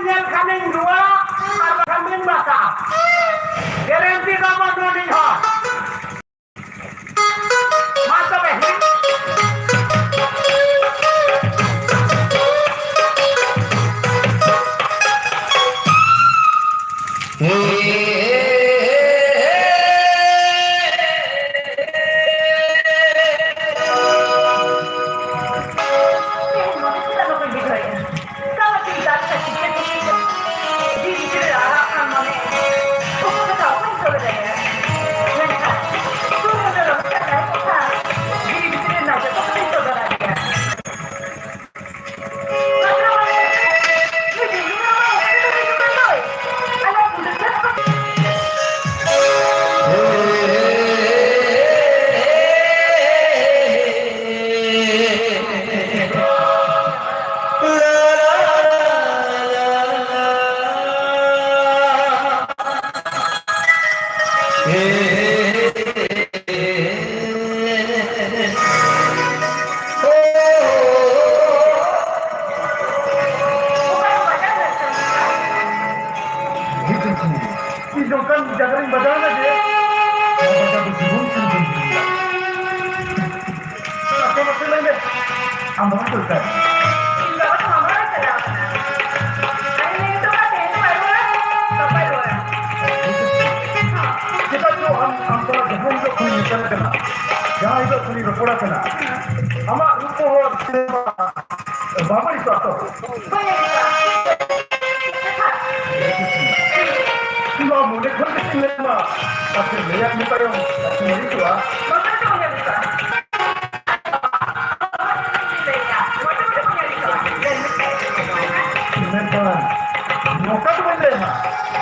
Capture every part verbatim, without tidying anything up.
ᱧᱮᱞ ᱠᱷᱟᱱᱤᱧ ᱨᱩᱣᱟᱹᱲᱟ, ᱟᱨ ᱵᱟᱠᱷᱟᱱ ᱵᱤᱱ ᱵᱟᱥᱟ᱾ ᱜᱮᱨᱮᱱᱴᱤ ᱫᱚ ᱵᱟᱹᱱᱩᱜ ᱟᱹᱱᱤᱡ ᱦᱚᱸ᱾ ᱢᱟ ᱛᱚᱵᱮ᱾ ᱤᱧ ᱱᱚᱝᱠᱟᱱ ᱡᱟᱭᱜᱟ ᱨᱤᱧ ᱵᱟᱡᱟᱣ ᱮᱱᱟ ᱡᱮ, ᱱᱚᱣᱟ ᱵᱟᱡᱟᱣ ᱫᱚ ᱡᱤᱵᱚᱱ ᱠᱷᱚᱱ ᱵᱟᱹᱧ ᱦᱤᱲᱤᱧᱟ᱾ ᱟᱪᱪᱷᱟ, ᱢᱟᱥᱮ ᱞᱟᱹᱭ ᱢᱮ, ᱟᱢ ᱵᱟᱵᱟ ᱫᱚ ᱚᱠᱟᱨᱮ? ᱤᱧ ᱵᱟᱵᱟ ᱫᱚ ᱢᱟᱢᱟ ᱚᱲᱟᱜ ᱪᱟᱞᱟᱣ ᱟᱠᱟᱱᱟ᱾ ᱟᱨ ᱤᱧ ᱞᱟᱹᱭ ᱦᱚᱴᱚ ᱠᱟᱜ ᱛᱮᱦᱮᱧ ᱫᱚ ᱵᱟᱭ ᱨᱩᱣᱟᱹᱲᱟ, ᱜᱟᱯᱟᱭ ᱨᱩᱣᱟᱹᱲᱟ᱾ ᱪᱮᱫᱟᱜ ᱪᱚ ᱟᱢ, ᱟᱢ ᱥᱟᱞᱟᱜ ᱡᱟᱦᱟᱸ ᱦᱤᱞᱳᱜ ᱠᱷᱚᱱᱤᱧ ᱢᱮᱛᱟᱢ ᱠᱟᱱᱟ, ᱡᱟᱦᱟᱸ ᱦᱤᱞᱳᱜ ᱠᱷᱚᱱᱤᱧ ᱨᱚᱯᱚᱲ ᱠᱟᱱᱟ, ᱟᱢᱟᱜ ᱨᱩᱯ ᱦᱚᱸ ᱵᱟᱢ ᱟᱹᱲᱤᱥᱚᱜᱼᱟ ᱛᱚ? ᱵᱟᱹᱧ ᱟᱹᱲᱤᱥᱚᱜᱼᱟ᱾ ᱤᱧ ᱢᱟ ᱢᱚᱱᱮ ᱠᱷᱚᱱ ᱜᱮ ᱞᱟᱹᱭ ᱢᱟ, ᱛᱟᱨᱯᱚᱨᱮ ᱞᱟᱹᱭᱟᱫ ᱢᱮ ᱛᱟᱭᱚᱢ, ᱛᱟᱨᱯᱚᱨᱮ ᱟᱹᱲᱤᱥᱚᱜᱼᱟ᱾ ᱢᱚᱱᱮ ᱠᱷᱚᱱ ᱜᱮ ᱞᱟᱹᱭ ᱢᱟ᱾ ᱢᱮᱱᱠᱷᱟᱱ ᱱᱚᱝᱠᱟ ᱫᱚ ᱵᱟᱹᱧ ᱞᱟᱹᱭ ᱢᱟ,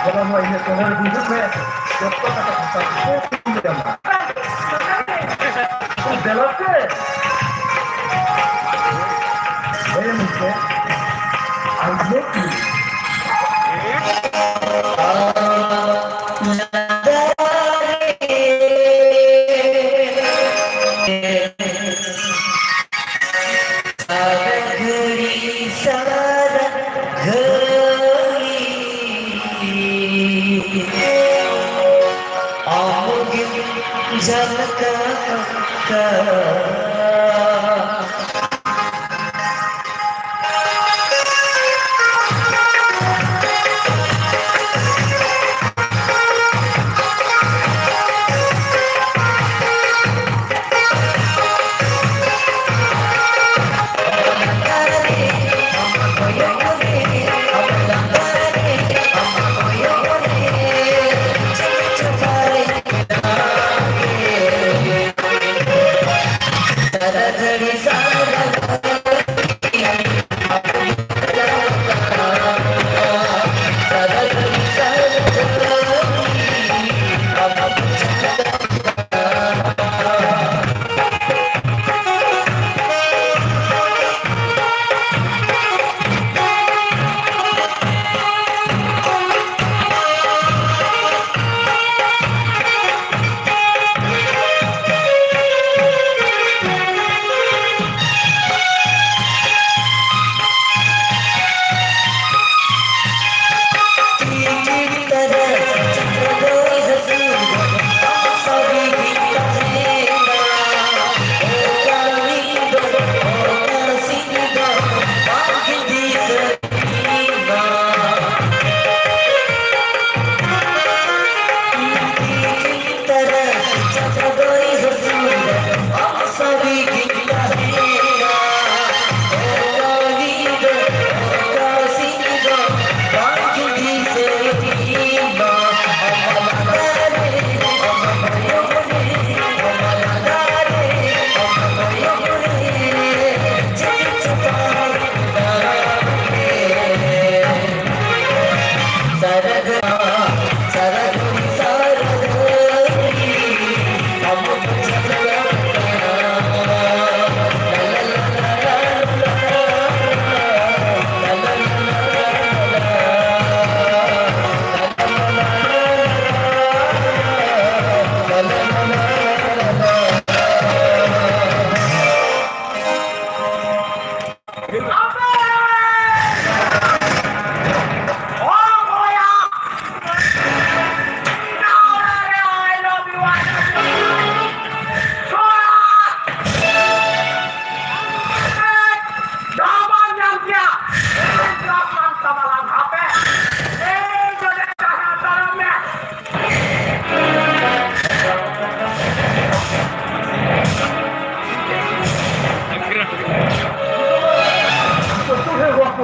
ᱵᱟᱵᱟ ᱱᱚᱣᱟ ᱤᱧᱟᱹᱜ ᱪᱮᱱᱮᱞ ᱨᱮ ᱦᱤᱡᱩᱜ ᱢᱮ, ᱡᱚᱛᱚ ᱠᱟᱛᱷᱟ ᱠᱟᱛᱷᱟ ᱠᱚ ᱞᱟᱹᱭ ᱟᱢᱟ᱾ ᱫᱮᱞᱟ ᱥᱮ᱾ ᱞᱟᱹᱭ ᱢᱮᱥᱮ, I love you.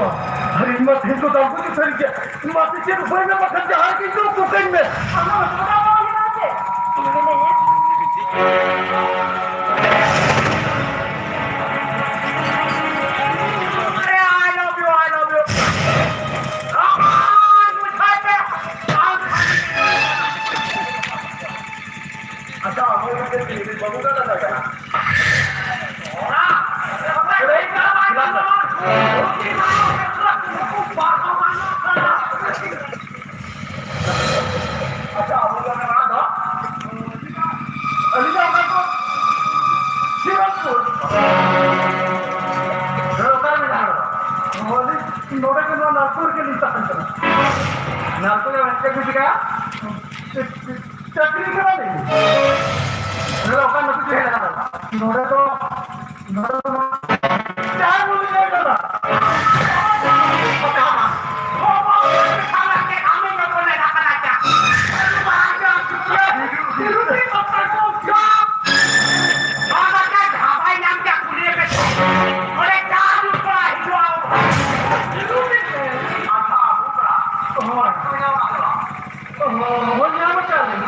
ᱟᱨ ᱤᱧ ᱢᱟ ᱛᱮᱦᱮᱧ ᱫᱚ ᱫᱟᱢ ᱠᱚ ᱡᱩᱛ ᱥᱟᱹᱨᱤ ᱜᱮᱭᱟ᱾ ᱢᱟᱥᱮ ᱪᱮᱫ ᱩᱯᱟᱹᱭ ᱢᱮ, ᱵᱟᱠᱷᱟᱱ ᱡᱟᱦᱟᱸ ᱨᱮᱜᱮᱧ ᱫᱩᱲᱩᱵ ᱠᱚᱜ ᱠᱟᱹᱧ ᱢᱮ᱾ ᱟᱢᱟᱜ ᱚᱥᱩᱵᱤᱫᱷᱟ ᱵᱟᱝ ᱦᱩᱭᱩᱜᱼᱟ ᱪᱮ? ᱤᱧ ᱢᱮᱱᱟᱹᱧᱟ᱾ ᱟᱨᱮ, I love you, I love you. ᱟᱢᱟᱜ ᱵᱩᱡᱷᱟᱹᱣ ᱯᱮ᱾ ᱟᱪᱪᱷᱟ, ᱟᱢ ᱫᱚ ᱪᱮᱫ ᱵᱟᱹᱵᱩ ᱫᱟᱫᱟ ᱠᱟᱱᱟ? ᱟᱪᱪᱷᱟ, ᱟᱵᱚ ᱫᱚ ᱱᱚᱣᱟ ᱫᱚ, ᱟᱹᱞᱤᱧ ᱫᱚ ᱚᱠᱟ ᱠᱚ ᱥᱤᱨᱚᱛᱯᱩᱨ᱾ ᱱᱚᱰᱮ ᱚᱠᱟᱨᱮ ᱢᱮᱱᱟᱜᱼᱟ? ᱱᱚᱰᱮ, ᱱᱚᱰᱮ ᱜᱮ ᱱᱚᱣᱟ ᱱᱟᱞᱠᱳ ᱨᱮᱜᱮ ᱞᱤᱧ ᱛᱟᱦᱮᱱ ᱠᱟᱱᱟ᱾ ᱱᱟᱞᱠᱳ ᱨᱮ ᱪᱮᱫ ᱵᱤᱱ ᱪᱤᱠᱟᱹᱭᱟ? ᱪᱟᱹᱠᱨᱤ ᱠᱟᱱᱟᱞᱤᱧ᱾ ᱱᱚᱰᱮ ᱚᱠᱟ ᱱᱚᱛᱮ ᱦᱮᱡ ᱟᱠᱟᱱᱟ? ᱱᱚᱰᱮ ᱫᱚ ᱱᱚᱰᱮ ᱫᱚ ᱱᱚᱣᱟ ᱪᱟ ᱧᱩ ᱞᱤᱧ ᱦᱮᱡ ᱟᱠᱟᱱᱟ᱾ ᱦᱳᱭ᱾ ᱦᱳᱭ, ᱧᱟᱢ ᱟᱠᱟᱫ ᱞᱤᱧ᱾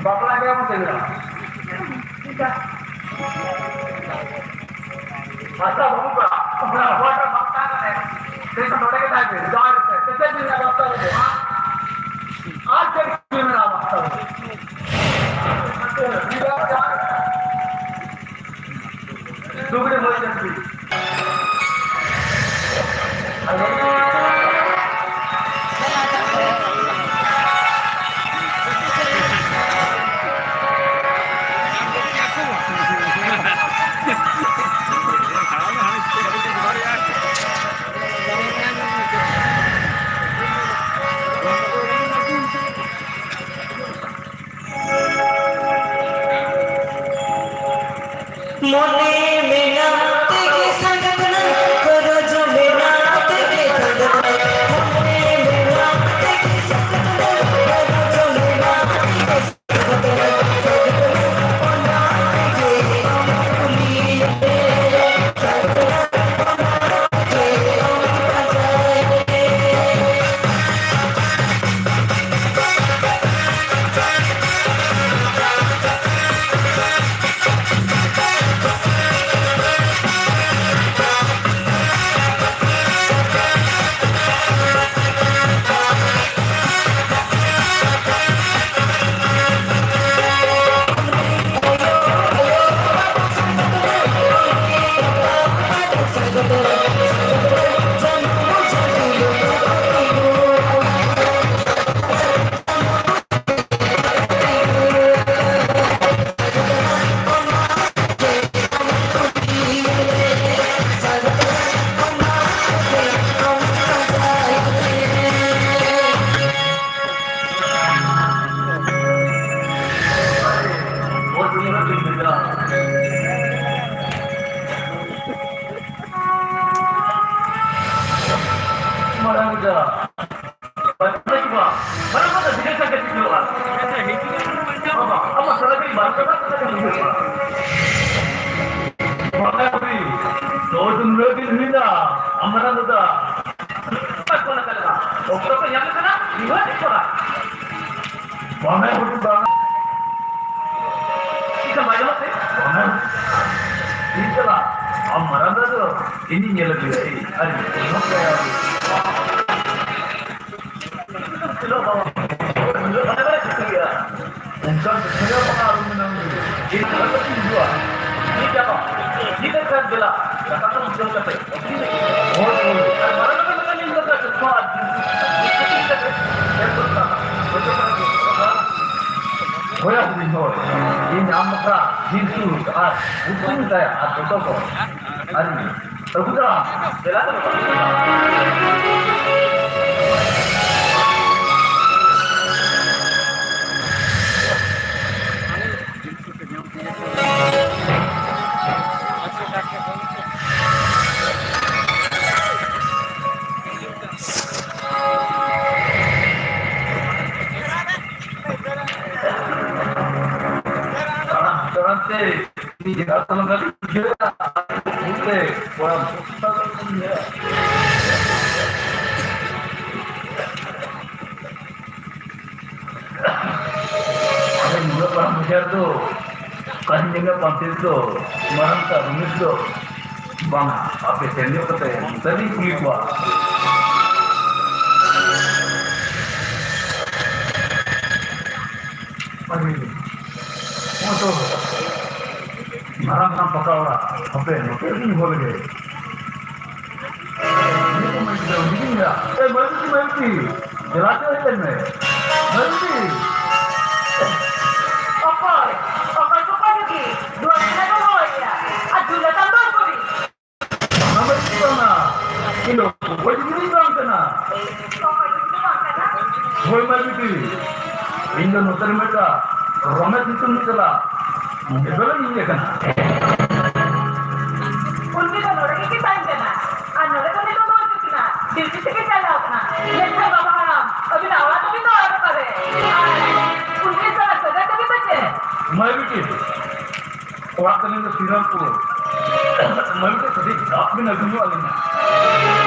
ᱵᱟᱯᱞᱟ ᱜᱮ ᱵᱟᱵᱚᱱ ᱪᱟᱞᱟᱜᱼᱟ᱾ ᱟᱪᱪᱷᱟ, ᱵᱟᱹᱵᱩ ᱠᱚᱲᱟ, ᱚᱱᱟ ᱚᱠᱚᱭᱴᱟᱜ ᱵᱟᱯᱞᱟ ᱠᱟᱱᱟᱭ, ᱥᱮ ᱱᱚᱰᱮ ᱜᱮ ᱛᱟᱦᱮᱸ ᱠᱟᱱᱟ, ᱡᱟᱶᱟᱭ ᱨᱮ, ᱥᱮ ᱪᱮᱫ ᱵᱤᱱ ᱞᱟᱹᱭᱟ ᱵᱟᱯᱞᱟ ᱨᱮ? ᱟᱨ ᱪᱮᱫ ᱵᱤᱱ ᱢᱮᱱᱟ ᱵᱟᱯᱞᱟ ᱨᱮ? ᱞᱩᱜᱽᱲᱤ ᱦᱩᱭ ᱞᱮᱱ ᱛᱤᱧ᱾ ᱢᱚᱱᱮ ᱢᱮᱱᱟᱜ ᱛᱮᱜᱮ ᱥᱟᱸᱜᱟᱛ ᱱᱟ, ᱜᱚᱨᱚᱡᱽ ᱢᱮᱱᱟᱜ ᱛᱮᱜᱮ ᱥᱟᱸᱜᱟᱛ ᱱᱟ, ᱢᱚᱱᱮ ᱢᱮᱱᱟᱜ ᱛᱮᱜᱮ ᱥᱟᱸᱜᱟᱛ ᱱᱟ, ᱜᱚᱨᱚᱡᱽ ᱢᱮᱱᱟᱜ ᱛᱮᱜᱮ ᱥᱟᱸᱜᱟᱛ ᱱᱟ, ᱥᱟᱸᱜᱟᱛ ᱱᱟ, ᱚᱱᱟ ᱛᱮᱜᱮ ᱟᱢ ᱠᱩᱞᱤᱭᱮᱫ ᱢᱮ᱾ ᱵᱟᱝ ᱠᱟᱛᱷᱟ ᱵᱤᱱ ᱵᱩᱡᱷᱟᱹᱣᱟ᱾ ᱵᱟᱝᱟ ᱵᱩᱰᱷᱤ, ᱫᱚ ᱰᱩᱢᱨᱟᱹ ᱵᱤᱱ ᱦᱩᱭᱱᱟ, ᱟᱢᱨᱟ ᱫᱟᱫᱟ᱾ ᱚᱠᱛᱚ ᱠᱚ ᱧᱟᱢ ᱠᱟᱱᱟ, ᱨᱤᱦᱟᱹᱨᱥ ᱠᱚᱨᱟ᱾ ᱵᱟᱝᱟ ᱵᱩᱰᱷᱤ, ᱵᱟᱝᱟ᱾ ᱪᱮᱫ ᱮᱢ ᱟᱸᱡᱚᱢ ᱛᱮ? ᱵᱟᱝᱟ᱾ ᱤᱧ ᱪᱟᱞᱟᱜ, ᱟᱢ ᱢᱟᱨᱟᱝ ᱫᱟᱫᱟ ᱫᱚ ᱤᱧᱤᱧ ᱧᱮᱞ ᱟᱹᱜᱩᱭᱟ, ᱟᱨ ᱤᱧ ᱦᱚᱸ ᱯᱮᱲᱟ ᱟᱹᱜᱩᱭᱟ᱾ ᱚᱱᱠᱟᱱ ᱠᱟᱛᱷᱟ ᱜᱮ ᱵᱟᱝ ᱟᱞᱚᱢ ᱢᱮᱱᱟ ᱩᱱᱤ ᱫᱚ᱾ ᱤᱧ ᱫᱚ ᱵᱟᱹᱧ ᱦᱤᱡᱩᱜᱼᱟ᱾ ᱢᱤᱫ ᱪᱟᱸᱫᱚ, ᱢᱤᱫ ᱮᱠᱟᱞ ᱵᱮᱞᱟ, ᱫᱟᱠᱟ ᱠᱚ ᱡᱚᱢ ᱠᱟᱛᱮ, ᱦᱳᱭ, ᱦᱳᱭ᱾ ᱟᱨ ᱢᱟᱨᱟᱝ ᱠᱟᱛᱷᱟ ᱢᱮᱱᱟ, ᱤᱧ ᱫᱚ ᱪᱚᱥᱢᱟ ᱟᱨ ᱡᱤᱱᱥ ᱠᱟᱛᱮ ᱦᱮᱡ ᱜᱚᱫ ᱠᱟᱜᱼᱟ᱾ ᱦᱳᱭ ᱛᱚ, ᱯᱟᱲᱦᱟᱜ ᱜᱮ᱾ ᱦᱳᱭ, ᱟᱨ ᱤᱧ ᱦᱳᱭ᱾ ᱤᱧ ᱟᱢ ᱵᱟᱠᱷᱨᱟ ᱡᱤᱱᱥ ᱥᱩᱴ ᱟᱨ ᱵᱩᱴ ᱠᱚᱧ ᱢᱮᱛᱟᱭᱟ ᱟᱨ ᱫᱚᱛᱚ ᱠᱚ᱾ ᱟᱨ ᱤᱧ ᱟᱹᱜᱩ ᱫᱟᱨᱟᱢ᱾ ᱫᱮᱞᱟ ᱫᱚ᱾ ᱛᱟᱲᱟᱢ ᱛᱟᱲᱟᱢ ᱛᱮ ᱩᱱᱤ ᱡᱟᱸᱜᱟ ᱛᱟᱞᱟ ᱨᱮ ᱵᱩᱡᱷᱟᱹᱣᱟ, ᱵᱩᱡᱷᱟᱹᱣᱟ᱾ ᱟᱫᱚ ᱱᱩᱱᱟᱹᱜ ᱢᱟᱨᱟᱝ ᱵᱟᱡᱟᱨ ᱫᱚ, ᱚᱠᱟᱨᱮ ᱧᱮᱞᱟ ᱯᱟᱱᱛᱮ ᱫᱚ, ᱢᱟᱨᱟᱝ ᱛᱟ ᱨᱩᱢᱮᱥ ᱫᱚ? ᱵᱟᱝᱟ, ᱟᱯᱮ ᱥᱮᱱ ᱧᱚᱜ ᱠᱟᱛᱮ ᱚᱱᱛᱮ ᱞᱤᱧ ᱠᱩᱞᱤ ᱠᱚᱣᱟ᱾ ᱟᱹᱰᱤ ᱢᱚᱡᱽ ᱫᱚ ᱢᱟᱨᱟᱝ ᱢᱟᱨᱟᱝ ᱯᱟᱠᱟ ᱚᱲᱟᱜ, ᱦᱟᱯᱮ ᱱᱚᱛᱮ ᱞᱤᱧ ᱦᱚᱦᱚ ᱞᱮᱜᱮ᱾ ᱩᱱᱤ ᱫᱚ ᱢᱟᱹᱭ ᱜᱤᱫᱽᱨᱟᱹ, ᱩᱱᱤ ᱜᱤᱧ ᱞᱟᱹᱭᱟ᱾ ᱮ, ᱢᱟᱹᱭ ᱵᱤᱴᱤ, ᱢᱟᱹᱭ ᱵᱤᱴᱤ, ᱫᱮᱞᱟ ᱪᱚ ᱦᱮᱡ ᱞᱮᱱ ᱢᱮ᱾ ᱢᱟᱹᱭ ᱵᱤᱴᱤ᱾ ᱚᱠᱚᱭ? ᱚᱠᱚᱭ ᱠᱚ ᱠᱚᱭ ᱞᱟᱹᱜᱤᱫ? ᱫᱩᱣᱟᱹᱨ ᱠᱷᱟᱱᱟ ᱠᱚ ᱦᱚᱦᱚᱭᱮᱫᱼᱟ᱾ ᱟᱨ ᱡᱩᱞᱟᱹ ᱛᱟᱢ ᱫᱚ ᱩᱠᱩᱨᱤᱡ? ᱚᱱᱟ ᱢᱟᱹᱭ ᱵᱤᱴᱤ ᱵᱟᱝᱟ᱾ ᱤᱧ ᱫᱚ ᱚᱠᱚᱭ ᱵᱤᱴᱤ ᱵᱟᱝ ᱠᱟᱱᱟ᱾ ᱚᱠᱚᱭ ᱵᱤᱴᱤ ᱵᱟᱝ ᱠᱟᱱᱟ? ᱦᱳᱭ, ᱢᱟᱹᱭ ᱵᱤᱴᱤ᱾ ᱤᱧ ᱫᱚ ᱱᱚᱛᱮ ᱨᱮ ᱢᱤᱫᱴᱟᱝ ᱨᱚᱢᱮᱥ ᱧᱩᱛᱩᱢ ᱨᱤᱱᱤᱡ ᱪᱟᱞᱟᱜ ᱧᱮᱯᱮᱞ ᱤᱧ ᱦᱮᱡ ᱟᱠᱟᱱᱟ᱾ ᱩᱱᱤ ᱫᱚ ᱱᱚᱰᱮ ᱜᱮ ᱛᱟᱦᱮᱱ ᱠᱟᱱᱟ᱾ ᱟᱨ ᱱᱚᱰᱮ ᱠᱷᱚᱱ ᱫᱚ ᱵᱟᱹᱱᱩᱜ ᱠᱤᱱᱟ᱾ ᱰᱤᱭᱩᱴᱤ ᱥᱮᱫ ᱜᱮ ᱪᱟᱞᱟᱣ ᱢᱟᱹᱞᱩ ᱫᱚ ᱠᱟᱹᱴᱤᱡ ᱫᱟᱜ ᱵᱤᱱ ᱟᱹᱜᱩ ᱧᱚᱜ ᱟᱹᱞᱤᱧᱟ᱾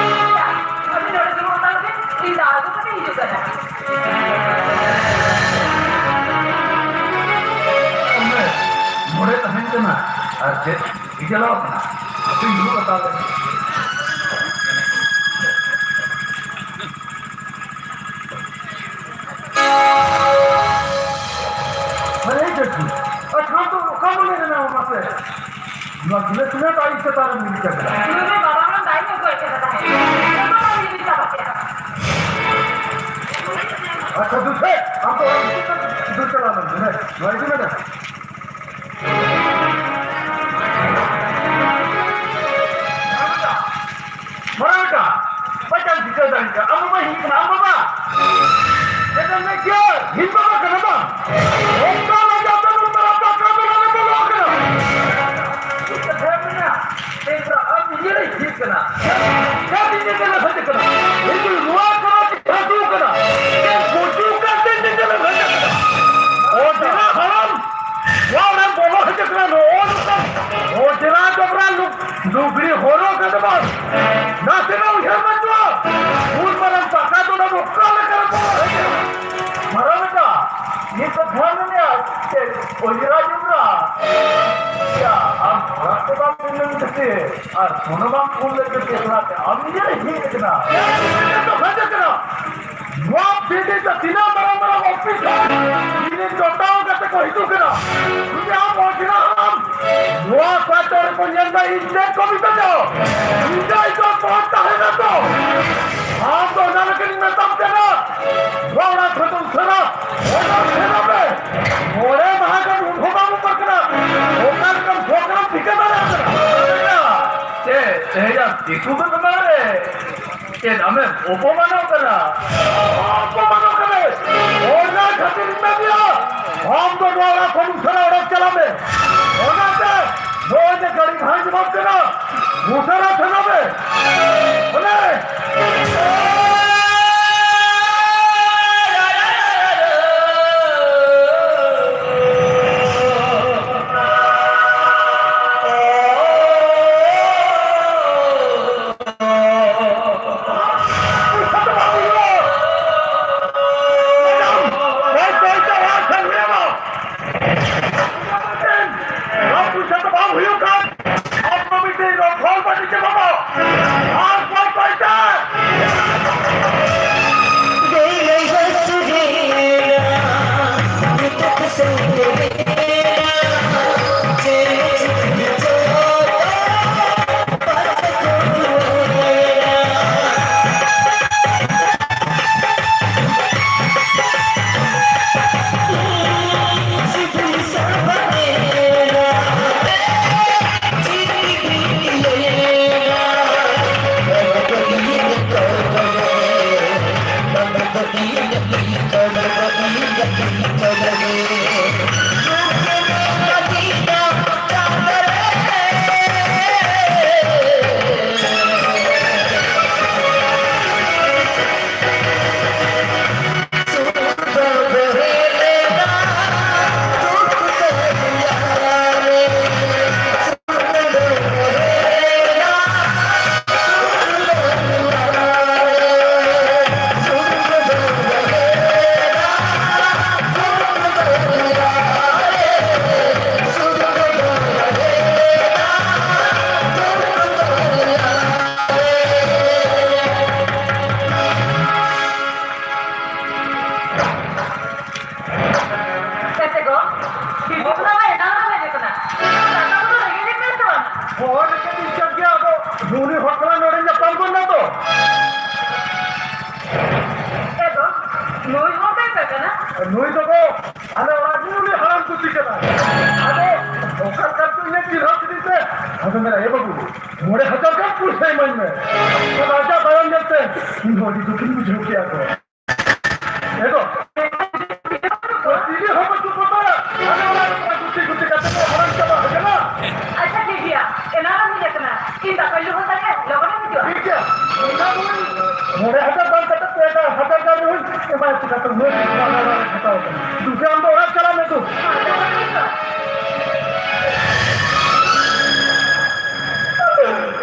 ᱟᱹᱵᱤᱱ ᱱᱚᱰᱮ ᱫᱩᱲᱩᱵ ᱦᱟᱛᱟᱲ ᱵᱤᱱ, ᱤᱧ ᱫᱟᱜ ᱟᱹᱜᱩ ᱠᱟᱛᱮ ᱦᱤᱡᱩᱜ ᱠᱟᱱᱟ᱾ ᱚᱱᱮ ᱱᱚᱰᱮ ᱛᱟᱦᱮᱱ ᱠᱟᱱᱟ ᱟᱨ ᱪᱮᱫ ᱜᱮ ᱪᱟᱞᱟᱣ ᱠᱟᱱᱟ᱾ ᱟᱹᱵᱤᱱ ᱫᱩᱲᱩᱵ ᱦᱟᱛᱟᱲ ᱵᱤᱱ᱾ ᱟᱨᱮ ᱡᱟᱹᱛᱤ, ᱟᱪᱪᱷᱟ, ᱛᱚ ᱚᱠᱟ ᱵᱚᱞᱮ ᱨᱮᱱᱟᱜ ᱢᱟᱥᱮ? ᱱᱚᱣᱟ ᱜᱤᱞᱟᱹᱥ ᱨᱮ ᱫᱟᱜ ᱤᱧ ᱪᱮᱛᱟᱱ ᱨᱮ ᱧᱩᱨ ᱠᱟᱫᱟ᱾ ᱱᱩᱭ ᱫᱚ ᱵᱟᱵᱟ ᱦᱚᱲ ᱫᱟᱜ ᱤᱧ ᱟᱹᱜᱩ ᱟᱭ ᱠᱟᱱᱟ ᱛᱟᱦᱮᱸᱫ᱾ ᱡᱚᱛᱚ ᱦᱚᱲ ᱧᱩᱨ ᱪᱟᱵᱟ ᱠᱮᱫᱟ᱾ ᱟᱪᱪᱷᱟ, ᱫᱩᱥᱮ, ᱟᱢ ᱫᱚ ᱚᱲᱟᱜ ᱵᱷᱤᱛᱤᱨ ᱛᱮ ᱫᱩᱨ ᱪᱟᱞᱟᱣ ᱞᱮᱱ ᱢᱮ᱾ ᱱᱚᱣᱟ ᱤᱫᱤ ᱢᱮ᱾ ᱢᱟᱨᱟᱝ ᱵᱮᱴᱟ, ᱵᱟᱭ ᱪᱟᱱᱥ ᱴᱷᱤᱠᱟᱹ ᱫᱟᱲᱮ ᱠᱟᱜ, ᱟᱢ ᱵᱟᱵᱟ ᱦᱤᱡᱩᱜ ᱠᱟᱱᱟ, ᱟᱢ ᱵᱟᱵᱟ᱾ ᱪᱮᱫ ᱮᱢ ᱢᱮᱱ ᱠᱮᱭᱟ? ᱦᱤᱡᱩᱜ ᱵᱟᱵᱟ ᱠᱟᱱᱟ ᱵᱟᱝ? ᱚᱱᱠᱟ ᱞᱟᱡᱟᱣ ᱛᱮ ᱱᱚᱝᱠᱟ ᱨᱟᱯᱟᱜ ᱠᱟᱱ ᱫᱚ ᱵᱟᱞᱮ ᱵᱚᱞᱚ ᱟᱠᱟᱱᱟ᱾ ᱪᱮᱫ ᱠᱟᱛᱷᱟ ᱢᱮᱱᱟᱜᱼᱟ? ᱮᱱᱠᱷᱟᱱ ᱟᱢ ᱱᱤᱡᱮ ᱨᱮ ᱦᱤᱡᱩᱜ ᱠᱟᱱᱟ᱾ ᱪᱮᱫ ᱤᱧ ᱧᱮᱞ ᱦᱮᱡ ᱠᱟᱱᱟ? ᱤᱧ ᱱᱚᱣᱟ ᱠᱚᱨᱮ ᱦᱟᱹᱥᱩ ᱠᱟᱱᱟ᱾ ᱪᱮᱫ ᱜᱩᱡᱩᱜ ᱠᱟᱱ ᱛᱮ ᱧᱮᱧᱮᱞ ᱮᱢ ᱦᱮᱡ ᱠᱟᱱᱟ? ᱚᱡᱽᱨᱟ ᱦᱟᱲᱟᱢ, ᱱᱚᱣᱟ ᱚᱲᱟᱜ ᱵᱚᱞᱚ ᱦᱮᱡ ᱠᱟᱱᱟ᱾ ᱱᱚᱜᱼᱚ ᱱᱚᱝᱠᱟ ᱚᱡᱽᱨᱟ ᱡᱚᱵᱽᱨᱟ ᱞᱩ-, ᱞᱩᱜᱽᱲᱤ ᱦᱚᱨᱚᱜ ᱠᱟᱛᱮ ᱵᱟᱝ, ᱱᱟᱥᱮᱱᱟᱜ ᱩᱭᱦᱟᱹᱨ ᱵᱟᱹᱪᱩᱜᱼᱟ᱾ ᱩᱱ ᱢᱟᱨᱟᱝ ᱯᱟᱠᱟ ᱫᱚ ᱱᱚᱣᱟ ᱚᱠᱟ ᱞᱮᱠᱟ ᱨᱮ ᱵᱚᱞᱚ ᱦᱮᱡ ᱠᱟᱱᱟ? ᱢᱟᱨᱟᱝ ᱵᱮᱴᱟ, ᱱᱤᱛ ᱫᱚ ᱫᱷᱮᱭᱟᱱ ᱢᱮ, ᱪᱮᱫ ᱚᱡᱽᱨᱟ ᱡᱚᱵᱽᱨᱟ? ᱭᱟ, ᱟᱢ ᱚᱲᱟᱜ ᱛᱮ ᱵᱟᱢ ᱥᱮᱱ ᱞᱮᱱ ᱠᱷᱟᱹᱛᱤᱨ ᱟᱨ ᱯᱷᱳᱱ ᱦᱚᱸ ᱵᱟᱢ ᱯᱷᱳᱱ ᱞᱮᱫ ᱠᱷᱟᱹᱛᱤᱨ ᱚᱱᱟᱛᱮ ᱟᱢ ᱱᱤᱡᱮ ᱨᱮ ᱦᱮᱡ ᱠᱟᱱᱟ᱾ ᱪᱮᱫ ᱫᱚ ᱠᱷᱟᱡᱟ ᱠᱟᱱᱟ? ᱱᱚᱣᱟ ᱵᱤᱰᱤ ᱫᱚ ᱛᱤᱱᱟᱹᱜ ᱢᱟᱨᱟᱝ ᱢᱟᱨᱟᱝ ᱚᱯᱷᱤᱥᱟᱨ ᱵᱤᱰᱤ ᱡᱚᱴᱟᱣ ᱠᱟᱛᱮ ᱠᱚ ᱦᱤᱡᱩᱜ ᱠᱟᱱᱟ᱾ ᱡᱩᱫᱤ ᱟᱢ ᱚᱡᱽᱨᱟ ᱟᱢ ᱱᱚᱣᱟ ᱠᱚᱣᱟᱴᱟᱨ ᱨᱮᱠᱚ ᱧᱮᱞ ᱢᱮ, ᱤᱧ ᱪᱮᱫ ᱠᱚ ᱢᱮᱛᱟ ᱠᱚᱣᱟ? ᱤᱧ ᱫᱚ ᱤᱧ ᱫᱚ ᱵᱚᱦᱚᱛ ᱛᱟᱦᱮᱱᱟ ᱛᱚ᱾ ᱟᱢ ᱫᱚ ᱚᱱᱟ ᱞᱮᱠᱟᱧ ᱢᱮᱛᱟᱢ ᱠᱟᱱᱟ᱾ ᱱᱚᱣᱟ ᱚᱲᱟᱜ ᱠᱷᱚᱱ ᱫᱚ ᱩᱥᱟᱹᱨᱟ ᱚᱰᱚᱠ ᱥᱮᱱᱚᱜ ᱢᱮ᱾ ᱢᱚᱬᱮ ᱢᱟᱦᱟ ᱜᱟᱱ ᱩᱰᱷᱟᱹᱣ ᱵᱟᱢ ᱩᱢᱟᱹᱨ ᱠᱟᱱᱟ᱾ ᱚᱠᱟ ᱞᱮᱠᱟᱱ ᱥᱚᱠᱨᱚᱢ ᱴᱷᱤᱠᱟᱹ ᱫᱟᱲᱮᱭᱟᱜ ᱠᱟᱱᱟ? ᱪᱮᱫ ᱛᱮᱦᱮᱧᱟᱜ ᱫᱤᱠᱩ ᱠᱚ ᱵᱮᱯᱟᱨ ᱨᱮ? ᱪᱮᱫ ᱟᱢᱮᱢ ᱚᱯᱚᱢᱟᱱᱚᱜ ᱠᱟᱱᱟ? ᱚᱯᱚᱢᱟᱱᱚᱜ ᱠᱟᱱᱟᱭ᱾ ᱚᱱᱟ ᱠᱷᱟᱹᱛᱤᱨ ᱤᱧ ᱢᱮᱱᱮᱫᱼᱟ, ᱟᱢ ᱫᱚ ᱱᱚᱣᱟ ᱚᱲᱟᱜ ᱠᱷᱚᱱ ᱩᱥᱟᱹᱨᱟ ᱚᱰᱚᱠ ᱪᱟᱞᱟᱜ ᱢᱮ᱾ ᱚᱱᱟᱛᱮ ᱱᱚᱜᱼᱚᱭ ᱡᱮ ᱜᱟᱹᱰᱤ ᱜᱷᱟᱸᱡ ᱮᱢᱟᱢ ᱠᱟᱱᱟ, ᱩᱥᱟᱹᱨᱟ ᱥᱮᱱᱚᱜ ᱢᱮ᱾ ᱚᱱᱮ ᱵᱟᱵᱟ, ᱟᱨ ᱯᱟᱭ ᱯᱟᱭ ᱛᱮ᱾ ᱪᱮᱫ ᱜᱚ? ᱵᱤᱵᱤ ᱠᱷᱚᱱᱟᱜ ᱢᱟ ᱮᱱᱟᱝ ᱨᱮᱢ ᱦᱮᱡ ᱟᱠᱟᱱᱟ᱾ ᱫᱟᱠᱟ ᱠᱚᱫᱚ ᱨᱮᱸᱜᱮᱡ ᱮᱫ ᱢᱮᱭᱟ ᱥᱮ ᱵᱟᱝ? ᱦᱳᱭ, ᱨᱮᱸᱜᱮᱡ ᱫᱚ ᱤᱧ ᱠᱟᱱ ᱜᱮᱭᱟ, ᱟᱫᱚ ᱱᱩᱭ ᱦᱚᱲ ᱥᱟᱞᱟᱜ ᱱᱚᱰᱮᱧ ᱧᱟᱯᱟᱢ ᱜᱚᱫ ᱱᱟ ᱛᱚ᱾ ᱮ ᱜᱚ, ᱱᱩᱭ ᱦᱚᱲ ᱫᱚᱭ ᱚᱠᱚᱭ ᱠᱟᱱᱟ? ᱱᱩᱭ ᱫᱚ ᱜᱚ, ᱟᱞᱮ ᱚᱲᱟᱜ ᱨᱤᱱ ᱩᱱᱤ ᱦᱟᱲᱟᱢ ᱠᱩᱛᱤ ᱠᱟᱱᱟᱭ᱾ ᱟᱫᱚ ᱚᱠᱟ ᱞᱮᱠᱟ ᱪᱚ ᱤᱧᱮ ᱪᱤᱱᱦᱟᱹᱣ ᱠᱤᱫᱤᱧ ᱛᱮ, ᱟᱫᱚ ᱢᱮᱱᱟ, "ᱮ ᱵᱟᱹᱵᱩ, ᱢᱚᱬᱮ ᱦᱟᱡᱟᱨ ᱜᱟᱱ ᱯᱩᱭᱥᱟᱹ ᱤᱢᱟᱹᱧ ᱢᱮ᱾" ᱟᱫᱚ ᱟᱡᱟᱜ ᱫᱟᱭᱟ ᱧᱮᱞᱛᱮ ᱤᱧ ᱦᱚᱸ ᱟᱹᱰᱤ ᱫᱩᱠᱤᱧ ᱵᱩᱡᱷᱟᱹᱣ ᱠᱮᱜᱼᱟ ᱜᱚ᱾ ᱮ ᱜᱚ, ᱪᱤᱞᱤ ᱦᱚᱸ ᱵᱟᱹᱪᱩᱜ ᱠᱚ ᱛᱟᱭᱟ᱾ ᱟᱞᱮ ᱚᱲᱟᱜ ᱨᱮ ᱜᱩᱛᱤ ᱜᱩᱛᱤ ᱠᱟᱛᱮ ᱠᱚ ᱦᱟᱲᱟᱢ ᱪᱟᱵᱟ ᱟᱠᱟᱱᱟ᱾ ᱟᱪᱪᱷᱟ, ᱴᱷᱤᱠ ᱜᱮᱭᱟ᱾ ᱮᱱᱟᱝ ᱨᱮᱢ ᱦᱮᱡ ᱟᱠᱟᱱᱟ᱾ ᱤᱧ ᱫᱟᱠᱟᱧ ᱞᱚᱦᱚᱫ ᱫᱟᱲᱮᱭᱟᱜᱼᱟ, ᱞᱚᱜᱚᱱ ᱮᱢ ᱦᱤᱡᱩᱜᱼᱟ᱾ ᱴᱷᱤᱠ ᱜᱮᱭᱟ᱾ ᱚᱱᱟ ᱫᱚ ᱢᱚᱬᱮ ᱦᱟᱡᱟᱨ ᱵᱟᱝ ᱠᱟᱛᱮ ᱯᱮ ᱦᱟᱡᱟᱨ ᱵᱟᱝ ᱨᱮᱦᱚᱸ ᱮᱢᱟᱭ ᱪᱤᱠᱟᱹᱛᱮ ᱩᱱᱟᱹᱜ ᱰᱷᱮᱨ ᱦᱟᱛᱟᱣ ᱠᱟᱱᱟ? ᱫᱩ ᱜᱮ ᱟᱢ ᱫᱚ ᱚᱲᱟᱜ ᱪᱟᱞᱟᱜ ᱢᱮ ᱫᱩ᱾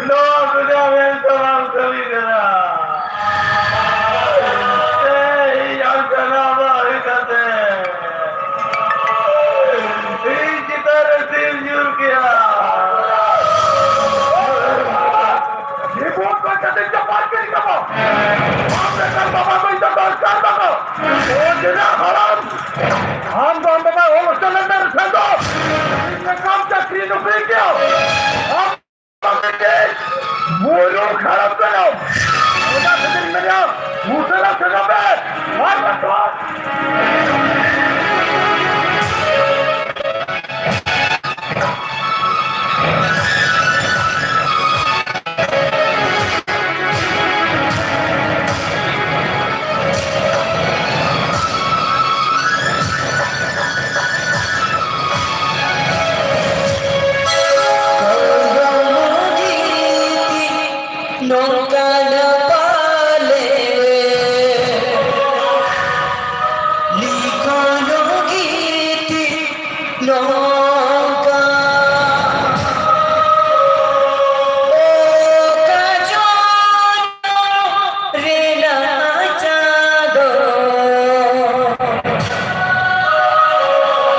ᱱᱚᱣᱟ ᱫᱩᱱᱤᱭᱟᱹ ᱢᱮᱱ ᱛᱮ ᱵᱟᱝ ᱠᱟᱹᱢᱤ ᱠᱟᱱᱟ᱾ ᱛᱮᱦᱮᱧ ᱟᱢ ᱡᱟᱱᱟᱢ ᱦᱩᱭ ᱠᱟᱛᱮ ᱤᱧ ᱪᱮᱛᱟᱱ ᱨᱮ ᱛᱤᱢ ᱧᱩᱨ ᱠᱮᱭᱟ᱾ ᱟᱢ ᱞᱮᱠᱟᱱ ᱵᱟᱵᱟ ᱠᱚ ᱤᱧ ᱫᱚ ᱫᱚᱨᱠᱟᱨ ᱵᱟᱹᱱᱩᱜ᱾ ᱚ ᱡᱮᱞᱟ ᱦᱟᱲᱟᱢ, ᱟᱢ ᱫᱚ ᱚᱸᱰᱮ ᱱᱟᱜ ᱚᱞ ᱦᱚᱪᱚ ᱞᱮᱱ ᱢᱮ ᱨᱮᱠᱷᱟᱱ ᱫᱚ ᱤᱧ ᱞᱮᱠᱟᱢ ᱪᱟᱹᱠᱨᱤ ᱱᱚᱠᱨᱤ ᱠᱮᱭᱟ᱾ ᱟᱢ ᱵᱟᱵᱟ ᱠᱚ ᱢᱩᱨᱩᱠ ᱦᱟᱲᱟᱢ ᱠᱟᱱᱟᱢ᱾ ᱚᱱᱟ ᱠᱷᱟᱹᱛᱤᱨ ᱢᱮᱱᱟ, ᱩᱥᱟᱹᱨᱟ ᱥᱮᱱᱚᱜ ᱢᱮ᱾ ᱟᱨ ᱵᱟᱠᱷᱟᱱ ᱱᱚᱝᱠᱟᱱ ᱯᱟᱞᱮ ᱞᱤᱠᱷᱚᱱ ᱜᱤᱛᱤ ᱱᱚᱝᱠᱟ ᱚᱠᱟ ᱡᱚᱱᱚᱢ ᱨᱮᱱᱟᱜ ᱪᱟᱸᱫᱚ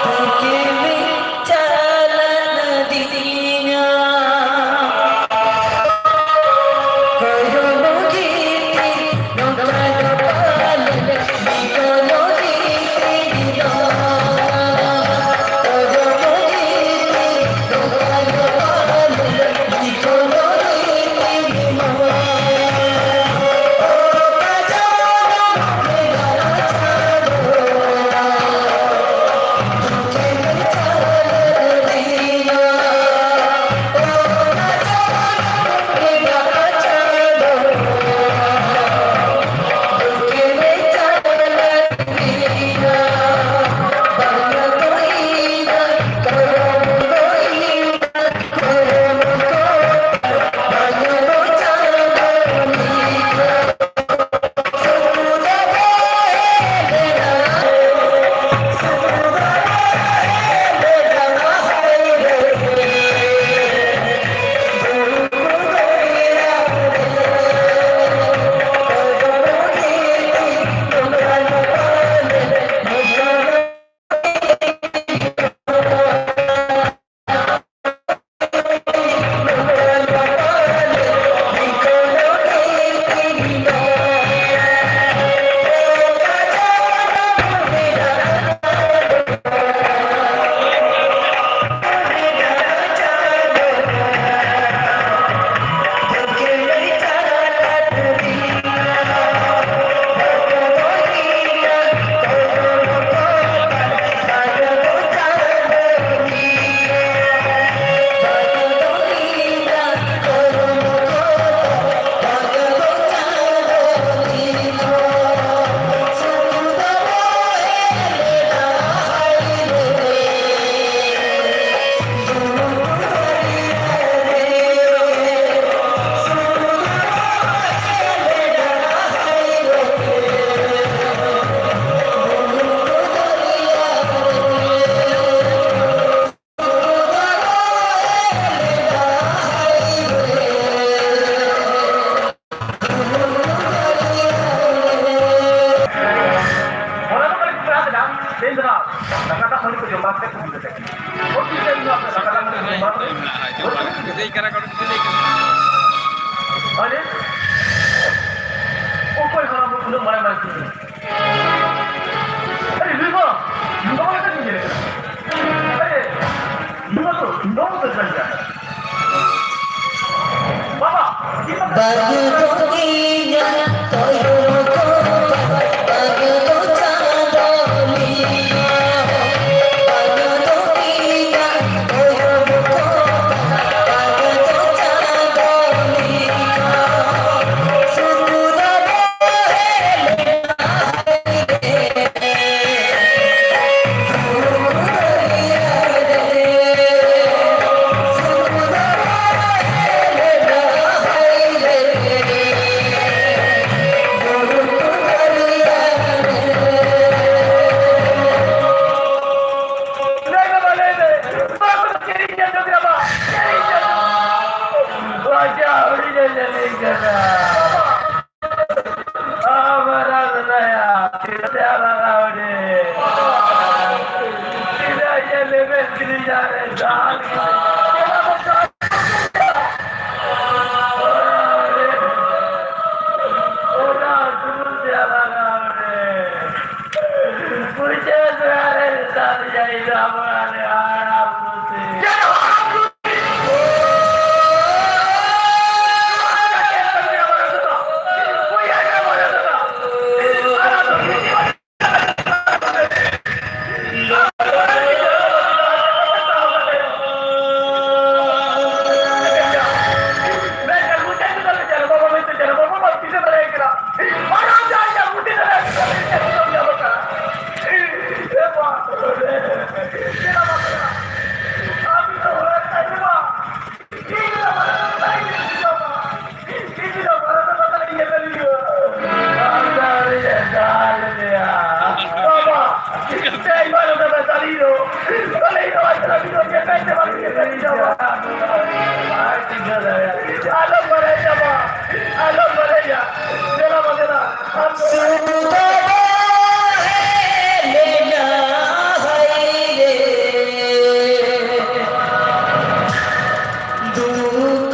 ᱛᱤᱠᱤᱱ ᱪᱟᱞᱟᱜ ᱫᱤᱱᱟ᱾ ᱟᱨᱮ, ᱚᱠᱚᱭ ᱦᱟᱲᱟᱢ ᱩᱱᱟᱹᱜ ᱢᱟᱨᱟᱝ ᱢᱟᱨᱟᱝ ᱠᱩᱞᱤ? ᱟᱨᱮ, ᱞᱩᱭ ᱵᱟ, ᱞᱩᱭ ᱵᱟ ᱢᱟᱱᱮ ᱪᱮᱫ ᱤᱧ ᱧᱮᱞᱮᱫ ᱠᱟᱱᱟ? ᱟᱨᱮ, ᱞᱩᱭ ᱵᱟ ᱫᱚ ᱱᱚᱣᱟ ᱫᱚ ᱪᱮᱫ ᱠᱟᱱᱟ? ᱵᱟᱵᱟ, ᱤᱧ ᱵᱟᱵᱟ ᱫᱚ ᱤᱧᱟᱜ ᱛᱚᱭᱚᱢ ᱠᱚ ᱞᱟᱹᱭ ᱢᱮ, ᱵᱟᱵᱟ, ᱞᱟᱹᱭ ᱢᱮ᱾ ᱵᱟᱵᱟ, ᱪᱮᱫ ᱤᱧ ᱧᱮᱞ ᱡᱚᱝ ᱠᱟᱱᱟ, ᱵᱟᱵᱟ? ᱪᱮᱫ ᱤᱧ ᱧᱮᱞ ᱡᱚᱝ ᱠᱟᱱᱟ? ᱵᱟᱵᱟ, ᱪᱮᱫ ᱤᱧ ᱧᱮᱞ ᱡᱚᱝ ᱠᱟᱱᱟ? ᱵᱟᱵᱟ᱾ ᱟᱢ ᱨᱟᱡᱽ ᱫᱟᱭᱟ, ᱪᱮᱫ ᱞᱟᱜᱟᱣ ᱨᱮ? ᱪᱮᱫᱟᱜ ᱤᱧ ᱞᱮᱵᱮᱫ ᱠᱤᱫᱤᱧᱟ ᱨᱮ, ᱡᱟᱦᱟᱸ ᱞᱮᱠᱟ? ᱚᱱᱟ ᱥᱩᱱᱩᱢ ᱛᱮ ᱞᱟᱜᱟᱣ ᱨᱮ᱾ ᱢᱩᱪᱟᱹᱫ ᱨᱮ ᱟᱨᱮ ᱢᱮᱛᱟ ᱫᱤᱧᱟ, ᱤᱧ ᱫᱚ ᱟᱵᱚ ᱨᱮᱱ ᱦᱟᱲᱟᱢ ᱵᱩᱫᱷᱤ᱾ ᱵᱟᱵᱟ, ᱪᱮᱫ ᱵᱟᱝ ᱚᱱᱟ ᱫᱚ ᱥᱟᱹᱨᱤ ᱫᱚ᱾ ᱵᱟᱞᱮ ᱤᱧ ᱫᱚ ᱵᱟᱭ ᱪᱟᱞᱟᱜ ᱤᱧ ᱫᱚ ᱪᱮᱫ ᱵᱟᱭ ᱪᱟᱞᱟᱜ ᱤᱧ ᱫᱚ ᱪᱮᱫ ᱵᱟᱭ ᱪᱤᱠᱟᱹ ᱫᱟᱲᱮᱭᱟᱜ ᱛᱤᱧᱟ᱾ ᱟᱞᱚᱢ ᱵᱟᱲᱟᱭ ᱛᱟᱢᱟ, ᱟᱞᱚᱢ ᱵᱟᱲᱟᱭᱟ᱾ ᱫᱮᱞᱟ ᱵᱟᱵᱟ, ᱫᱮᱞᱟ᱾ ᱟᱢ ᱫᱚ ᱥᱩᱫᱷᱟ ᱵᱟᱦᱮᱞ ᱞᱮᱱᱟ ᱦᱟᱭ ᱨᱮ᱾ ᱫᱩᱠ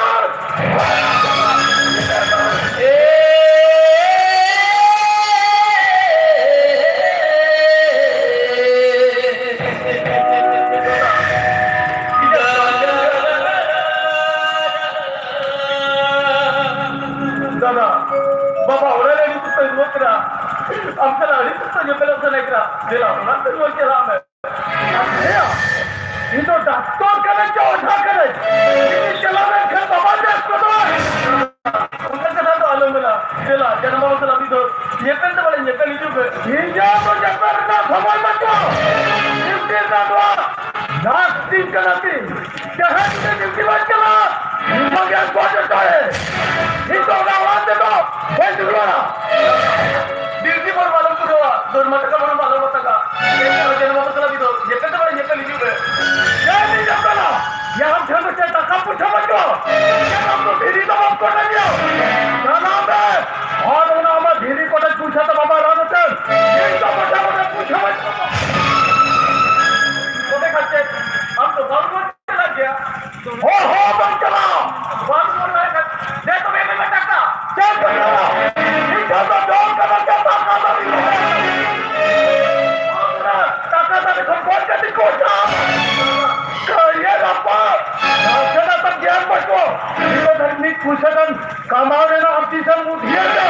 ᱫᱚᱨ᱾ ᱫᱟᱫᱟ, ᱵᱟᱵᱟ ᱚᱲᱟᱜ ᱨᱮ ᱟᱹᱰᱤ ᱥᱚᱠᱛᱚᱭ ᱨᱩᱣᱟᱹᱜ ᱠᱟᱱᱟ᱾ ᱟᱢ ᱥᱟᱞᱟᱜ ᱟᱹᱰᱤ ᱥᱚᱠᱛᱚ ᱧᱮᱯᱮᱞᱚᱜ ᱥᱟᱱᱟᱭᱮ ᱠᱟᱱᱟ᱾ ᱫᱮᱞᱟ, ᱚᱲᱟᱜ ᱛᱮ ᱨᱩᱣᱟᱹᱲ ᱪᱟᱞᱟᱜ ᱢᱮ᱾ ᱟᱨ ᱦᱮᱸᱭᱟ, ᱤᱧ ᱫᱚ ᱰᱟᱠᱛᱚᱨ ᱠᱟᱹᱱᱟᱹᱧ ᱪᱮ ᱚᱡᱷᱟ ᱠᱟᱹᱱᱟᱹᱧ? ᱤᱧᱤᱧ ᱪᱟᱞᱟᱣ ᱞᱮᱱᱠᱷᱟᱱ ᱵᱟᱵᱟ ᱵᱮᱥ ᱜᱚᱫᱚᱜᱼᱟᱭ᱾ ᱚᱱᱠᱟ ᱠᱟᱛᱷᱟ ᱫᱚ ᱟᱞᱚᱢ ᱢᱮᱱᱟ᱾ ᱫᱮᱞᱟ, ᱡᱟᱱᱟᱢ ᱵᱟᱵᱟ ᱥᱟᱞᱟᱜ ᱢᱤᱫ ᱫᱷᱟᱣ ᱧᱮᱯᱮᱞ ᱫᱚ ᱵᱟᱞᱮ ᱧᱮᱯᱮᱞ ᱦᱤᱡᱩᱜ ᱢᱮ᱾ ᱤᱧ ᱫᱚ ᱧᱮᱯᱮᱞ ᱨᱮᱱᱟᱜ ᱥᱚᱢᱚᱭ ᱵᱟᱹᱪᱩᱜᱼᱟ᱾ ᱰᱤᱭᱩᱴᱤ ᱨᱮᱱᱟᱜ ᱱᱚᱣᱟ ᱞᱟᱥᱴ ᱫᱤᱱ ᱠᱟᱱᱟ ᱛᱤᱧ᱾ ᱡᱟᱦᱟᱸ ᱛᱤᱱᱟᱹᱜ ᱰᱤᱭᱩᱴᱤ ᱵᱟᱝ ᱪᱟᱞᱟᱜᱼᱟ, ᱱᱚᱣᱟ ᱜᱮ ᱜᱚᱡ ᱦᱚᱪᱚᱭᱮ᱾ ᱤᱧ ᱫᱚ ᱚᱱᱟ ᱚᱲᱟᱜ ᱛᱮᱫᱚ ᱵᱟᱹᱧ ᱨᱩᱣᱟᱹᱲᱟ᱾ ᱰᱤᱭᱩᱴᱤ ᱵᱚᱱ ᱵᱟᱞᱚᱱ ᱯᱩᱨᱟᱹᱣᱟ, ᱫᱚᱨᱢᱟ ᱴᱟᱠᱟ ᱵᱚᱱ ᱵᱟᱞᱚᱱ ᱴᱟᱠᱟ᱾ ᱮᱱᱠᱷᱟᱱ ᱡᱮᱱᱚ ᱵᱟᱵᱟ ᱥᱟᱞᱟᱜ ᱫᱚ ᱧᱮᱯᱮᱞ ᱫᱚ ᱵᱟᱭ ᱧᱮᱯᱮᱞ ᱦᱤᱡᱩᱜ ᱢᱮ᱾ ᱪᱮᱫ ᱤᱧ ᱧᱮᱯᱮᱞᱟ? ᱭᱟ ᱟᱢ ᱴᱷᱮᱱ ᱫᱚ ᱪᱮᱫ ᱴᱟᱠᱟ ᱯᱚᱭᱥᱟ ᱵᱟᱹᱱᱩᱜᱼᱟ? ᱪᱮᱫ ᱟᱢ ᱫᱚ ᱫᱷᱤᱨᱤ ᱫᱚ ᱵᱟᱢ ᱠᱚᱴᱮᱡ ᱜᱮᱭᱟ? ᱪᱟᱞᱟᱣ ᱢᱮ᱾ ᱟᱨ ᱚᱱᱟ ᱟᱢᱟᱜ ᱫᱷᱤᱨᱤ ᱠᱚᱴᱮᱡ ᱯᱚᱭᱥᱟ ᱫᱚ ᱵᱟᱵᱟ ᱨᱟᱱ ᱩᱛᱟᱹᱨ᱾ ᱤᱧ ᱫᱚ ᱯᱚᱭᱥᱟ ᱠᱚᱴᱮᱡ ᱯᱚᱭᱥᱟ ᱵᱟᱹᱱᱩᱜᱼᱟ᱾ ᱛᱚᱵᱮ ᱠᱷᱟᱱ ᱪᱮᱫ? ᱟᱢ ᱫᱚ ᱵᱟᱢ ᱨᱩᱣᱟᱹᱲ ᱪᱟᱞᱟᱜ ᱜᱮᱭᱟ? ᱦᱚᱸ, ᱦᱚᱸ, ᱵᱟᱝ ᱪᱟᱞᱟᱜᱼᱟ᱾ ᱵᱟᱝ ᱨᱩᱣᱟᱹᱲ ᱫᱟᱲᱮᱭᱟᱜ ᱠᱷᱟᱱ ᱫᱮ ᱛᱚᱵᱮ ᱮᱢᱟᱹᱧ ᱢᱮ ᱴᱟᱠᱟ᱾ ᱪᱮᱫ ᱯᱮ ᱢᱮᱱᱟ? ᱤᱧ ᱴᱷᱮᱱ ᱫᱚ ᱡᱚᱢ ᱠᱟᱱᱟ, ᱪᱮᱫ ᱴᱟᱠᱟ ᱫᱚ ᱤᱧ ᱴᱷᱮᱱ? ᱴᱟᱠᱟ ᱫᱚ ᱱᱤᱛᱚᱜ ᱵᱚᱞ ᱠᱟᱛᱮ ᱠᱚ ᱪᱟᱞᱟᱜᱼᱟ᱾ ᱠᱟᱹᱲᱤᱭᱟᱹ ᱨᱟᱯᱟᱜ᱾ ᱱᱟᱥᱮᱱᱟᱜ ᱛᱟᱢ ᱜᱮᱭᱟᱱ ᱵᱟᱹᱪᱩᱜᱼᱟ᱾ ᱯᱩᱭᱥᱟᱹ ᱠᱟᱱ ᱠᱟᱢᱟᱣ ᱨᱮᱱᱟᱜ ᱟᱢ ᱛᱤᱥᱮᱢ ᱩᱫᱷᱤᱭᱟᱹᱨ ᱫᱟ?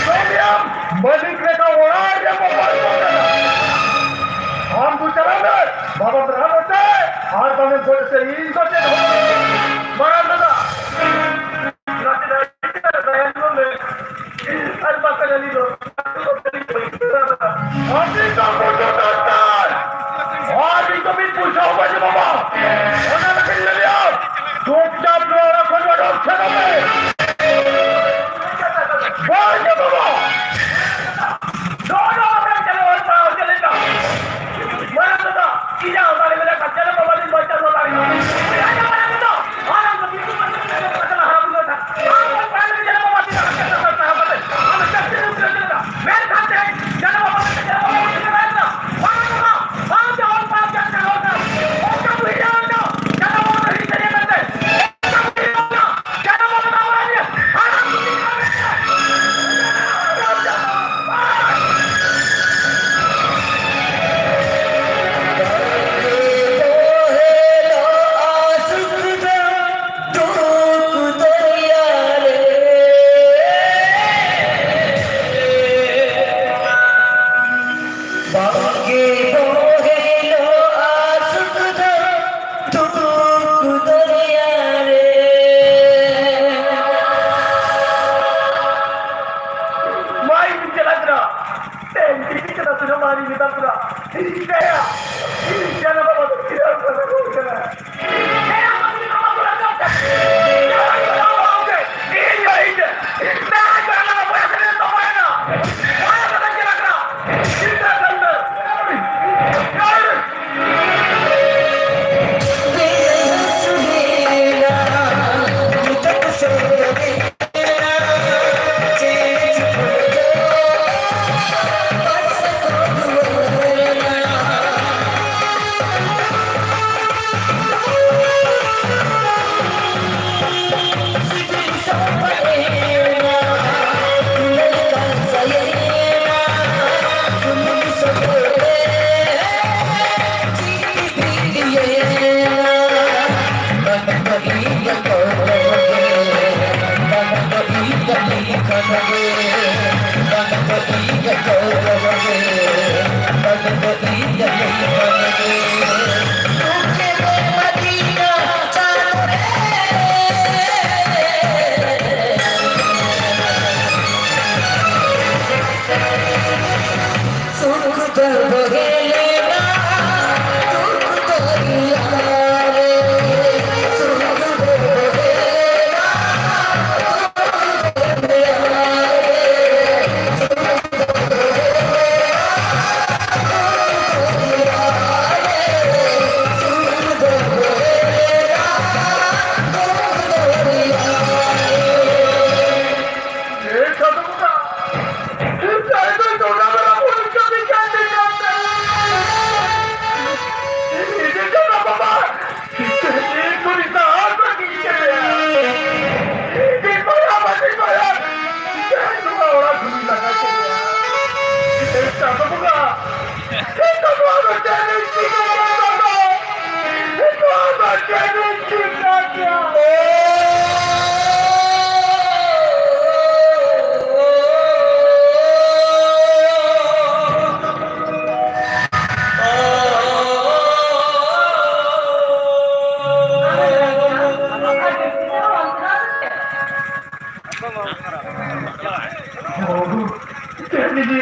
ᱠᱟᱹᱢᱤᱭᱟᱢ, ᱢᱟᱹᱞᱤᱠ ᱞᱮᱠᱟ ᱚᱲᱟᱜ ᱨᱮ ᱵᱚᱠᱚᱞ ᱠᱚ ᱢᱮᱱᱟᱜ᱾ ᱟᱢ ᱫᱚ ᱪᱟᱞᱟᱜ ᱢᱮ, ᱵᱟᱵᱟ ᱵᱨᱟᱦᱢᱚ ᱛᱮ, ᱟᱨ ᱵᱟᱝ ᱮᱢ ᱜᱚᱡ ᱛᱮ ᱤᱧ ᱫᱚ ᱪᱮᱫ ᱦᱚᱸ ᱵᱟᱹᱧ ᱢᱟᱨᱟᱝ ᱫᱟᱫᱟ᱾ ᱟᱨ ᱵᱟᱠᱚ ᱡᱟᱹᱱᱤ ᱫᱚ᱾ ᱟᱹᱰᱤ ᱫᱚ ᱵᱩᱡᱷᱟᱹᱣ ᱫᱚᱨᱠᱟᱨ᱾ ᱟᱹᱰᱤ ᱫᱚ ᱢᱤᱫ ᱯᱩᱭᱥᱟᱹ ᱦᱚᱸ ᱵᱟᱹᱧ ᱮᱢᱟᱢᱟ᱾ ᱚᱱᱟ ᱞᱟᱹᱜᱤᱫ ᱞᱟᱹᱭᱟ, ᱪᱩᱯᱪᱟᱯ ᱱᱚᱣᱟ ᱚᱲᱟᱜ ᱠᱷᱚᱱ ᱚᱰᱚᱠ ᱥᱮᱱᱚᱜ ᱢᱮ᱾ ᱵᱟᱹᱧ ᱮᱢᱟᱢᱟ᱾ ᱱᱚᱣᱟ ᱫᱚ ᱟᱵᱮᱱ ᱪᱟᱞᱟᱣ ᱦᱚᱲ ᱯᱟᱲᱦᱟᱣ ᱪᱮᱫ ᱞᱮᱠᱟ? ᱢᱟᱨᱟᱝ ᱫᱟᱫᱟ, ᱤᱧᱟᱹᱜ ᱵᱟᱲᱮ ᱢᱮᱱᱟᱜ ᱠᱷᱟᱱ ᱪᱮᱫ ᱦᱚᱸ ᱵᱟᱵᱟ ᱞᱤᱧ ᱵᱟᱧᱪᱟᱣ ᱫᱚ ᱫᱟᱲᱮᱭᱟᱜᱼᱟ᱾ ᱤᱧᱟᱹᱜ ᱢᱟᱨᱟᱝ ᱫᱟᱫᱟ, ᱟᱨ ᱟᱢ ᱫᱚ ᱵᱤᱥᱱᱩ ᱯᱟᱱᱰᱮ ᱞᱮᱠᱟ ᱠᱟᱛᱷᱟ ᱞᱟᱦᱟ ᱵᱩᱡᱷᱟᱹᱣ ᱠᱷᱟᱱ, ᱟᱢ ᱫᱚ ᱯᱟᱲᱦᱟᱣ ᱞᱟᱹᱜᱤᱫ ᱪᱮᱫ ᱦᱚᱸ ᱵᱟᱵᱟ ᱛᱤᱱᱟᱹᱜ ᱠᱟᱛᱷᱟ ᱥᱟᱶ ᱥᱟᱦᱟᱣ ᱠᱟᱛᱮ, ᱟᱢ ᱫᱚ ᱪᱟᱹᱠᱨᱤ ᱱᱚᱠᱨᱤ ᱪᱮᱫ ᱞᱮᱠᱟ? ᱢᱮᱱᱠᱷᱟᱱ ᱛᱮᱦᱮᱧ ᱪᱟᱸᱫᱚ ᱵᱟᱵᱟ ᱢᱮᱱᱛᱮ ᱪᱟᱸᱫᱚ ᱵᱟᱵᱟ ᱵᱚᱱ ᱴᱷᱤᱠᱟᱹ ᱫᱟᱲᱮᱭᱟᱜ ᱠᱟᱱᱟ᱾ ᱵᱟᱝ ᱨᱮᱦᱚᱸ, ᱵᱟᱝ ᱛᱮ ᱚᱞ ᱯᱟᱲᱦᱟᱣ ᱪᱮᱫ ᱞᱮᱠᱟ ᱚᱞ ᱠᱟᱱᱟ? ᱚᱱᱠᱟ ᱵᱩᱡᱷᱟᱹᱣ ᱮᱱᱟ, ᱪᱟᱸᱫᱚ ᱵᱟᱵᱟ ᱫᱚ ᱦᱤᱨᱤ ᱥᱟᱹᱨᱤᱭᱟᱹ ᱢᱮᱱᱛᱮ᱾ ᱵᱟᱝᱜᱮ ᱵᱚᱦᱮᱞᱚᱜᱼᱟ ᱥᱩᱠ ᱫᱚ ᱫᱩᱠ ᱫᱚᱨᱭᱟ ᱨᱮ᱾ ᱢᱟᱭ ᱵᱤᱪᱟᱹᱨ ᱟᱜᱽᱨᱟ, ᱛᱮᱦᱮᱧ ᱛᱤᱠᱤ ᱠᱟᱱᱟ ᱥᱩᱨᱟ ᱢᱟᱨᱤ ᱢᱮᱛᱟ ᱠᱩᱨᱟ᱾ ᱤᱧ ᱪᱟᱭᱟ, ᱤᱧ ᱪᱟᱭᱟ ᱵᱟᱵᱟ ᱫᱚ ᱠᱤᱨᱟᱹ ᱠᱟᱱᱟ᱾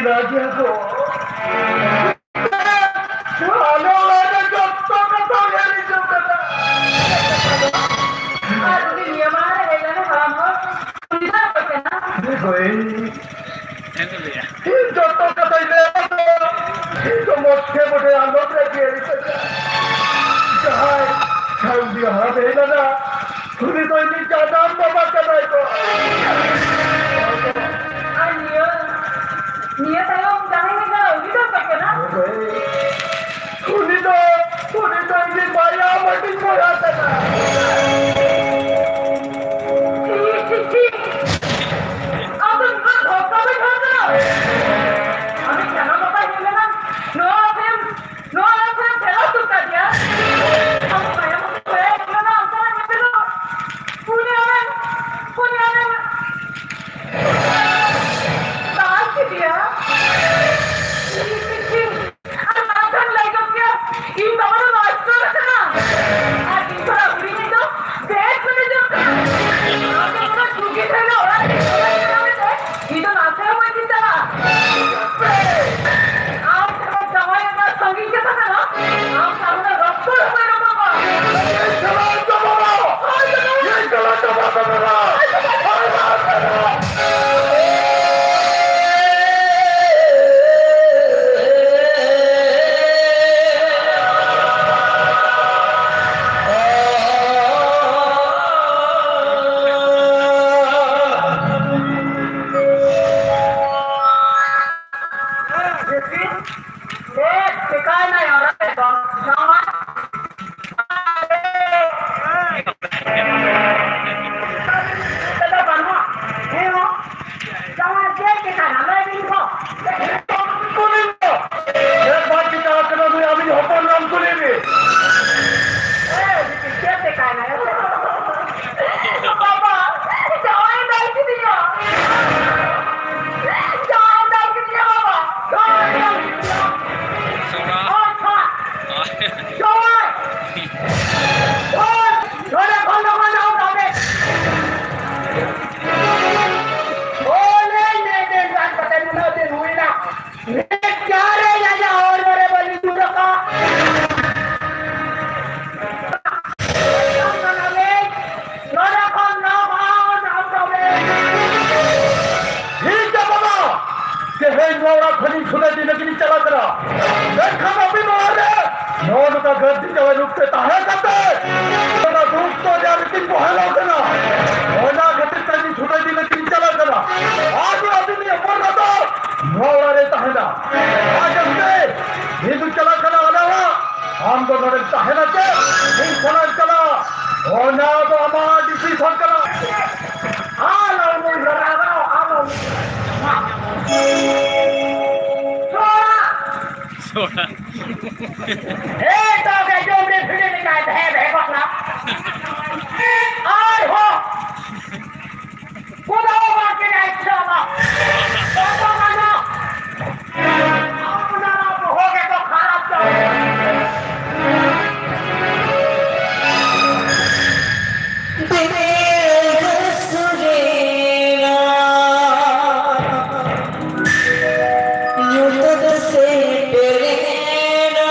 ᱨᱟᱡᱟ ᱠᱚ, ᱟᱞᱮ ᱚᱲᱟᱜ ᱨᱮ ᱡᱚᱛᱚ ᱠᱟᱛᱷᱟ ᱜᱮ ᱟᱸᱡᱚᱢ ᱠᱟᱫᱟ᱾ ᱟᱨ ᱩᱱᱤ ᱱᱤᱭᱟᱹ ᱢᱟᱲᱟᱝ ᱨᱮ ᱦᱮᱡ ᱞᱮᱱᱟ ᱦᱟᱲᱟᱢ ᱦᱚᱲ, ᱩᱱᱤ ᱫᱚ ᱚᱠᱚᱭ ᱠᱟᱱᱟ? ᱦᱳᱭ᱾ ᱤᱧ ᱡᱚᱛᱚ ᱠᱟᱛᱷᱟᱧ ᱞᱟᱹᱭ ᱟᱢᱟ᱾ ᱤᱧ ᱫᱚ ᱢᱚᱴᱷᱮ ᱢᱚᱴᱷᱮ ᱟᱞᱚᱢ ᱨᱟᱹᱜᱤ ᱟᱹᱲᱤᱥ ᱟᱹᱧᱟ᱾ ᱡᱟᱦᱟᱸᱭ ᱥᱟᱹᱣᱫᱤ ᱦᱟᱴ ᱦᱮᱡ ᱞᱮᱱᱟ, ᱩᱱᱤ ᱫᱚ ᱤᱧᱤᱡ ᱡᱟᱱᱟᱢ ᱵᱟᱵᱟ ᱠᱟᱱᱟᱭ ᱜᱚ᱾ ᱟᱨ ᱱᱤᱭᱟᱹ, ᱱᱤᱭᱟᱹ ᱛᱟᱭᱚᱢ ᱡᱟᱦᱟᱸᱭ ᱦᱮᱡ ᱞᱮᱱᱟ, ᱩᱱᱤ ᱫᱚ ᱚᱠᱚᱭ ᱠᱟᱱᱟ? ᱩᱱᱤ ᱫᱚ, ᱩᱱᱤ ᱫᱚ ᱤᱧᱤᱡ ᱢᱟᱭᱟ ᱢᱟᱹᱴᱤᱡ ᱵᱚᱭᱦᱟ ᱠᱟᱱᱟᱭ᱾ ᱪᱷᱤ, ᱪᱷᱤ, ᱪᱷᱤ᱾ ᱟᱢ ᱫᱚ ᱱᱩᱱᱟᱹᱜ ᱫᱷᱚᱢᱠᱟᱣ ᱵᱟᱹᱧ ᱦᱚᱲ ᱠᱟᱱᱟ᱾ ᱟᱢᱤᱡ ᱡᱟᱱᱟᱢ ᱵᱟᱵᱟᱭ ᱦᱮᱡ ᱞᱮᱱᱟ, ᱱᱚᱣᱟ ᱟᱯᱮᱢ, ᱱᱚᱣᱟ ᱟᱯᱮᱢ ᱴᱷᱮᱞᱟᱣ ᱛᱩᱫ ᱠᱟᱫᱮᱭᱟ᱾ ᱟᱢ ᱢᱟᱭᱟ ᱢᱟᱹᱴᱤᱡ ᱵᱚᱭᱦᱟ ᱦᱮᱡ ᱞᱮᱱᱟ, ᱚᱱᱠᱟᱱᱟᱜ ᱧᱮᱯᱮᱞᱚᱜ᱾ ᱩᱱᱤ ᱟᱢᱮ ᱠᱷᱟᱹᱞᱤ ᱥᱩᱫᱷᱟᱹ ᱫᱤᱱ ᱠᱤᱱ ᱪᱟᱞᱟᱜ ᱠᱟᱱᱟ᱾ ᱢᱮᱱᱠᱷᱟᱱ ᱟᱹᱵᱤᱱ ᱱᱚᱣᱟ ᱨᱮ ᱱᱚᱜᱼᱚ ᱱᱚᱝᱠᱟ ᱜᱟᱹᱨᱫᱤ ᱡᱟᱶᱟᱭ ᱨᱩᱯ ᱛᱮ ᱛᱟᱦᱮᱸ ᱠᱟᱛᱮ ᱚᱱᱟ ᱫᱩᱠ ᱫᱚᱨᱭᱟ ᱨᱮᱠᱤᱱ ᱵᱚᱦᱮᱞᱚᱜ ᱠᱟᱱᱟ᱾ ᱚᱱᱟ ᱠᱷᱟᱹᱛᱤᱨ ᱛᱮ ᱟᱹᱵᱤᱱ ᱥᱩᱫᱷᱟᱹ ᱫᱤᱱ ᱠᱤᱱ ᱪᱟᱞᱟᱜ ᱠᱟᱱᱟ᱾ ᱟᱨ ᱟᱹᱵᱤᱱ ᱱᱤᱭᱟᱹ ᱯᱚᱨ ᱫᱚ ᱱᱚᱣᱟ ᱚᱲᱟᱜ ᱨᱮ ᱛᱟᱦᱮᱱᱟ᱾ ᱟᱨ ᱡᱟᱹᱥᱛᱤ ᱦᱤᱱᱫᱩ ᱪᱟᱞᱟᱜ ᱠᱟᱱᱟ ᱟᱞᱮ ᱚᱲᱟᱜ, ᱟᱢ ᱫᱚ ᱱᱚᱰᱮᱢ ᱛᱟᱦᱮᱱᱟ ᱪᱮ ᱤᱧ ᱥᱟᱞᱟᱜ ᱪᱟᱞᱟᱜ, ᱚᱱᱟ ᱫᱚ ᱟᱢᱟᱜ decision ᱠᱟᱱᱟ᱾ ᱟᱞᱚ ᱩᱱᱤ ᱨᱟᱜᱟ, ᱟᱞᱚ ᱩᱱᱤ ᱥᱚᱲᱟ᱾ ᱥᱚᱲᱟ᱾ ᱮ, ᱛᱚ ᱜᱮ ᱡᱚᱢ ᱨᱮ ᱯᱷᱤᱨᱤ ᱞᱮᱠᱟᱭ ᱵᱷᱮ ᱵᱷᱮ ᱜᱚᱫ ᱱᱟ᱾ ᱟᱨᱦᱚᱸ ᱠᱚᱫᱚ ᱵᱟᱝ ᱠᱮᱫᱟᱭ ᱪᱚᱞᱚ᱾ ᱠᱚᱫᱚ ᱵᱟᱝ᱾ ᱟᱯᱱᱟᱨᱟᱜ ᱵᱚᱦᱚᱜ ᱜᱮᱠᱚ ᱠᱷᱟᱨᱟᱯ ᱪᱟᱵᱟᱭᱟ᱾ ᱵᱮᱥ ᱨᱮᱱᱟᱜ ᱧᱩᱛᱟᱹᱛ ᱥᱮᱴᱮᱨᱮᱱᱟ᱾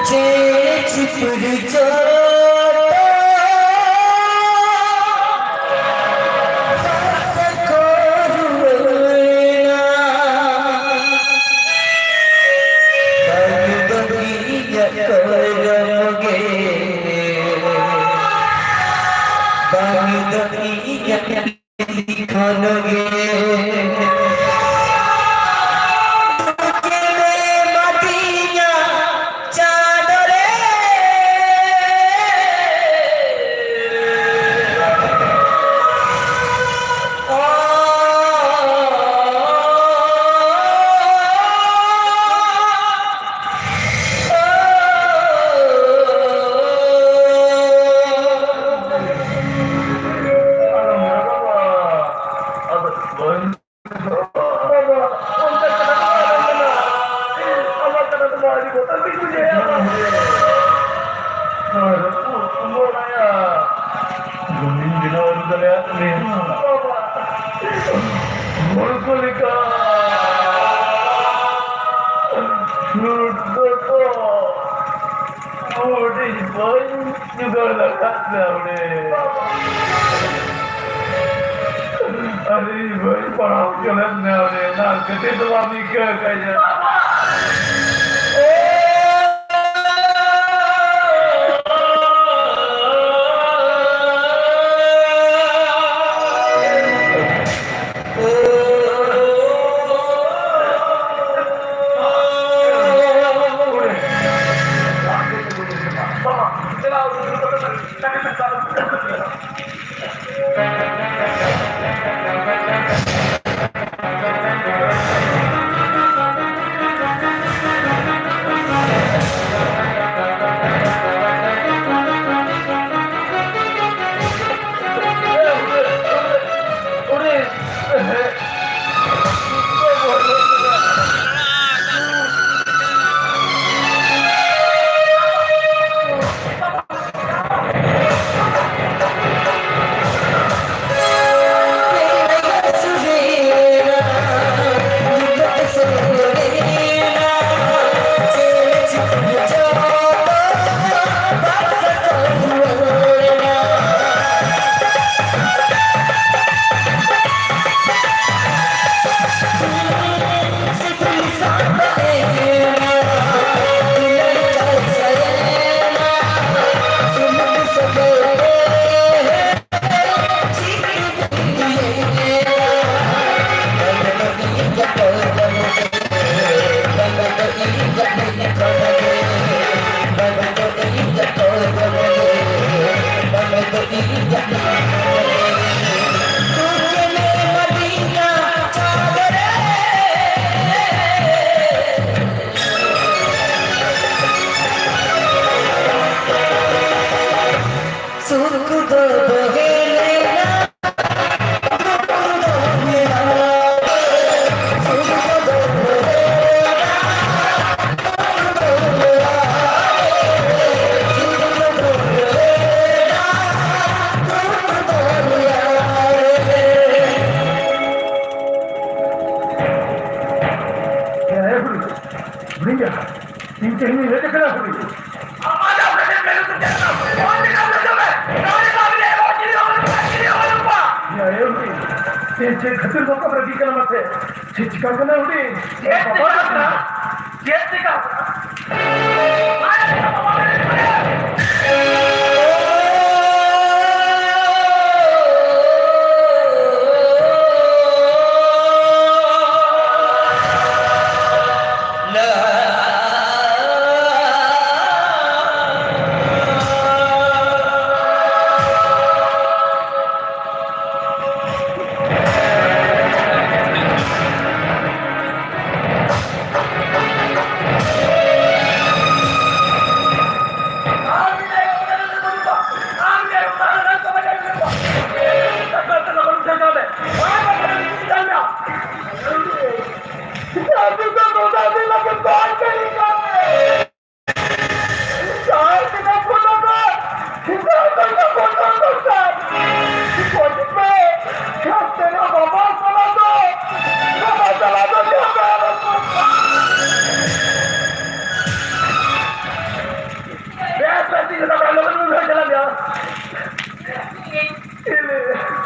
ᱪᱮᱬᱮ ᱪᱤᱯᱨᱩ ᱡᱚᱛᱚ ᱵᱟᱥᱟ ᱠᱚ ᱨᱩᱣᱟᱹᱲᱮᱱᱟ᱾ ᱵᱟᱝ ᱫᱚ ᱤᱧᱟᱹᱜ ᱠᱚᱞᱚᱢ ᱜᱮ, ᱵᱟᱝ ᱫᱚ ᱤᱧᱟᱹᱜ ᱠᱷᱚᱱ ᱜᱮ ᱫᱩᱠᱮᱢ ᱮᱢᱟᱫᱤᱧᱟ ᱪᱟᱸᱫᱚ ᱨᱮ᱾ ᱚ, ᱚ, ᱚ᱾ ᱟᱫᱚ ᱵᱟᱹᱧ ᱵᱟᱵᱟ, ᱚᱱᱠᱟ ᱠᱟᱛᱷᱟ ᱫᱚ ᱵᱟᱝ ᱠᱟᱱᱟ᱾ ᱟᱢᱟᱜ ᱠᱟᱛᱷᱟ ᱫᱚ ᱟᱹᱰᱤ ᱵᱚᱛᱚᱨ ᱜᱤᱧ ᱵᱩᱡᱷᱟᱹᱣᱮᱫᱼᱟ, ᱵᱟᱵᱟ᱾ ᱟᱨ ᱵᱟᱵᱟᱭᱟ, ᱵᱟᱹᱧ ᱵᱮᱱᱟᱣ ᱟᱹᱜᱩ ᱫᱟᱲᱮᱭᱟᱜ ᱢᱮᱭᱟ᱾ ᱵᱟᱵᱟ, ᱦᱚᱲ ᱠᱚ ᱞᱮᱠᱟ ᱥᱩᱴ ᱫᱚᱛᱚ ᱦᱩᱰᱤᱧ ᱵᱟᱹᱧ ᱡᱚᱜᱟᱲ ᱫᱟᱲᱮᱭᱟᱜ ᱢᱮᱭᱟ, ᱵᱟᱵᱟ᱾ ᱟᱹᱰᱤ ᱵᱟᱹᱧ ᱯᱟᱲᱦᱟᱣ ᱦᱚᱪᱚ ᱞᱮᱫ ᱢᱮᱭᱟ, ᱚᱱᱮ ᱚᱱᱟ ᱠᱷᱟᱹᱛᱤᱨ ᱫᱚ ᱵᱟᱢ ᱤᱠᱟᱹ ᱟᱠᱟᱫᱤᱧᱟ᱾ ᱤᱧ ᱛᱮᱦᱮᱧ ᱤᱧ ᱦᱮᱡ ᱟᱠᱟᱱᱟ ᱦᱩᱰᱤᱧ᱾ ᱪᱮᱫ ᱠᱷᱟᱹᱛᱤᱨ ᱱᱚᱝᱠᱟ ᱨᱟᱹᱜᱤ ᱠᱟᱱᱟ ᱢᱟᱥᱮ? ᱪᱮᱫ ᱪᱤᱠᱟᱹ ᱠᱟᱱᱟ ᱦᱩᱰᱤᱧ? ᱪᱮᱫ ᱪᱤᱠᱟᱹ ᱠᱟᱱᱟ? ᱪᱮᱫ ᱪᱤᱠᱟᱹ ᱠᱟᱱᱟ?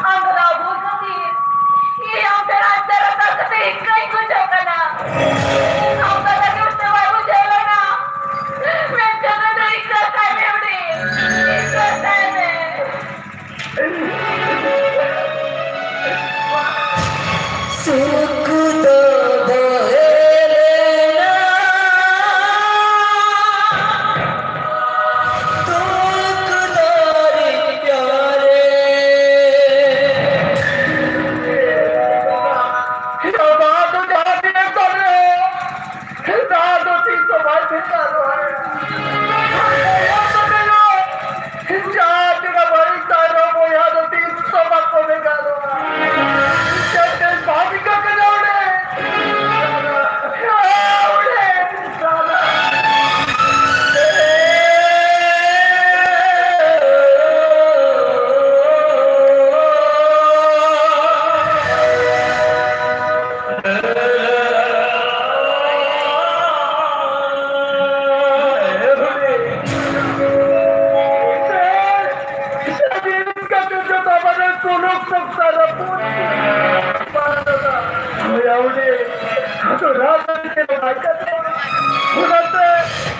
ᱟᱢ ᱫᱚ ᱟᱵᱚ ᱠᱷᱟᱹᱛᱤᱨ ᱤᱧ ᱟᱢ ᱴᱷᱮᱱ ᱟᱡ ᱛᱮ ᱨᱟᱠᱟᱵ ᱠᱟᱛᱮ ᱤᱧ ᱠᱟᱹᱧ ᱠᱷᱚᱡᱚᱜ ᱠᱟᱱᱟ᱾ ᱟᱢ ᱫᱚ ᱞᱟᱹᱜᱤᱫ ᱛᱮ ᱵᱟᱭ ᱵᱩᱡᱷᱟᱹᱣ ᱞᱮᱱᱟ᱾ ᱢᱮᱱᱠᱷᱟᱱ ᱩᱱᱤ ᱫᱚ ᱤᱧ ᱥᱟᱹᱛᱟᱭ ᱢᱮ ᱩᱱᱤ, ᱤᱧ ᱥᱟᱹᱛᱟᱭ ᱢᱮ᱾ ᱨᱟᱡᱽᱱᱤᱛᱤ ᱫᱚ ᱵᱟᱭ ᱠᱟᱛᱮ, ᱚᱱᱟᱛᱮ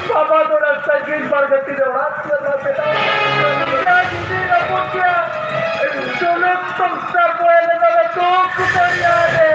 ᱵᱟᱵᱟ ᱫᱚ ᱨᱟᱥᱛᱟ ᱜᱮ ᱵᱟᱨ ᱜᱟᱛᱮ ᱨᱮ ᱚᱲᱟᱜ ᱠᱚ ᱞᱟ ᱠᱮᱫᱟ᱾ ᱡᱩᱫᱤ ᱨᱟᱹᱯᱩᱫ ᱠᱮᱭᱟ, ᱥᱩᱞᱩᱠ ᱥᱚᱝᱥᱟᱨ ᱵᱚᱭ ᱞᱮᱠᱟ ᱫᱚ ᱫᱩᱠ ᱫᱚᱨᱭᱟ ᱨᱮ᱾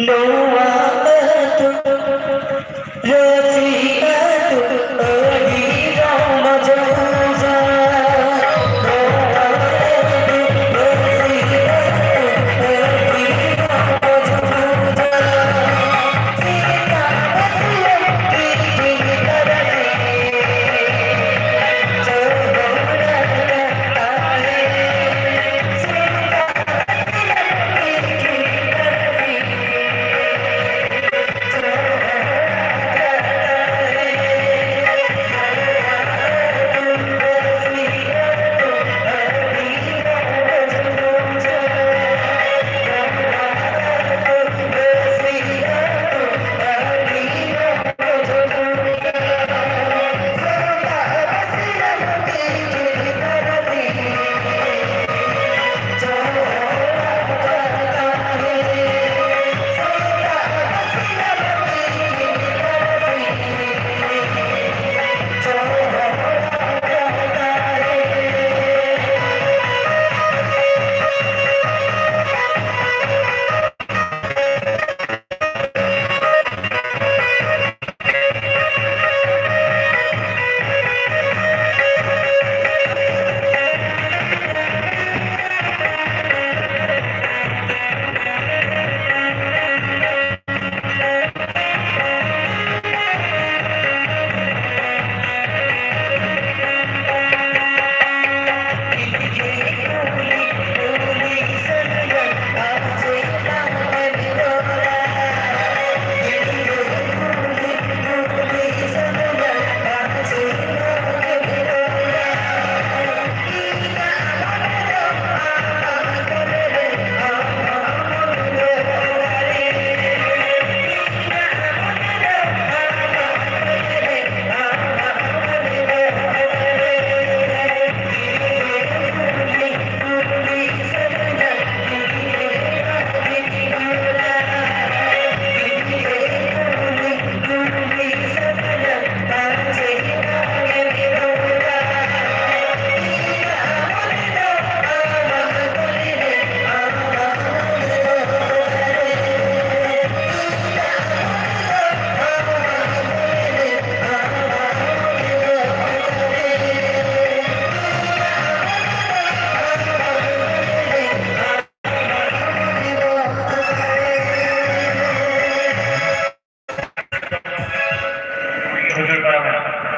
ᱱᱚᱣᱟ ᱟᱹᱛᱩ, ᱨᱟᱹᱥᱤ ᱟᱹᱛᱩ, ᱟᱹᱰᱤ ᱨᱚᱢᱚᱡᱽ ᱵᱩᱡᱷᱟᱹᱜᱼᱟ᱾ ᱱᱚᱣᱟ ᱟᱹᱛᱩ, ᱨᱟᱹᱥᱤ ᱟᱹᱛᱩ, ᱟᱹᱰᱤ ᱨᱚᱢᱚᱡᱽ ᱵᱩᱡᱷᱟᱹᱜᱼᱟ᱾ ᱥᱮᱛᱟᱜ ᱵᱟᱹᱥᱭᱟᱹᱢ ᱛᱤᱠᱤᱱ ᱛᱟᱨᱟᱥᱤᱧ, ᱪᱟᱹᱣᱰᱚᱝ ᱨᱟᱹᱥᱠᱟᱹ ᱛᱟᱦᱮᱸ᱾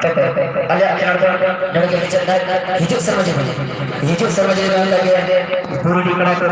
ᱛᱚᱵᱮ ᱟᱞᱮᱭᱟᱜ ᱠᱷᱮᱞᱳᱰ ᱫᱚ ᱱᱚᱰᱮ ᱜᱮ ᱢᱩᱪᱟᱹᱫ ᱮᱱᱟ᱾ ᱦᱤᱡᱩᱜ ᱥᱮᱨᱢᱟ ᱡᱩᱫᱤ, ᱦᱤᱡᱩᱜ ᱥᱮᱨᱢᱟ ᱡᱩᱫᱤ ᱱᱚᱝᱠᱟ ᱜᱮ ᱵᱩᱨᱩᱰᱤ ᱠᱟᱲᱟ ᱠᱚ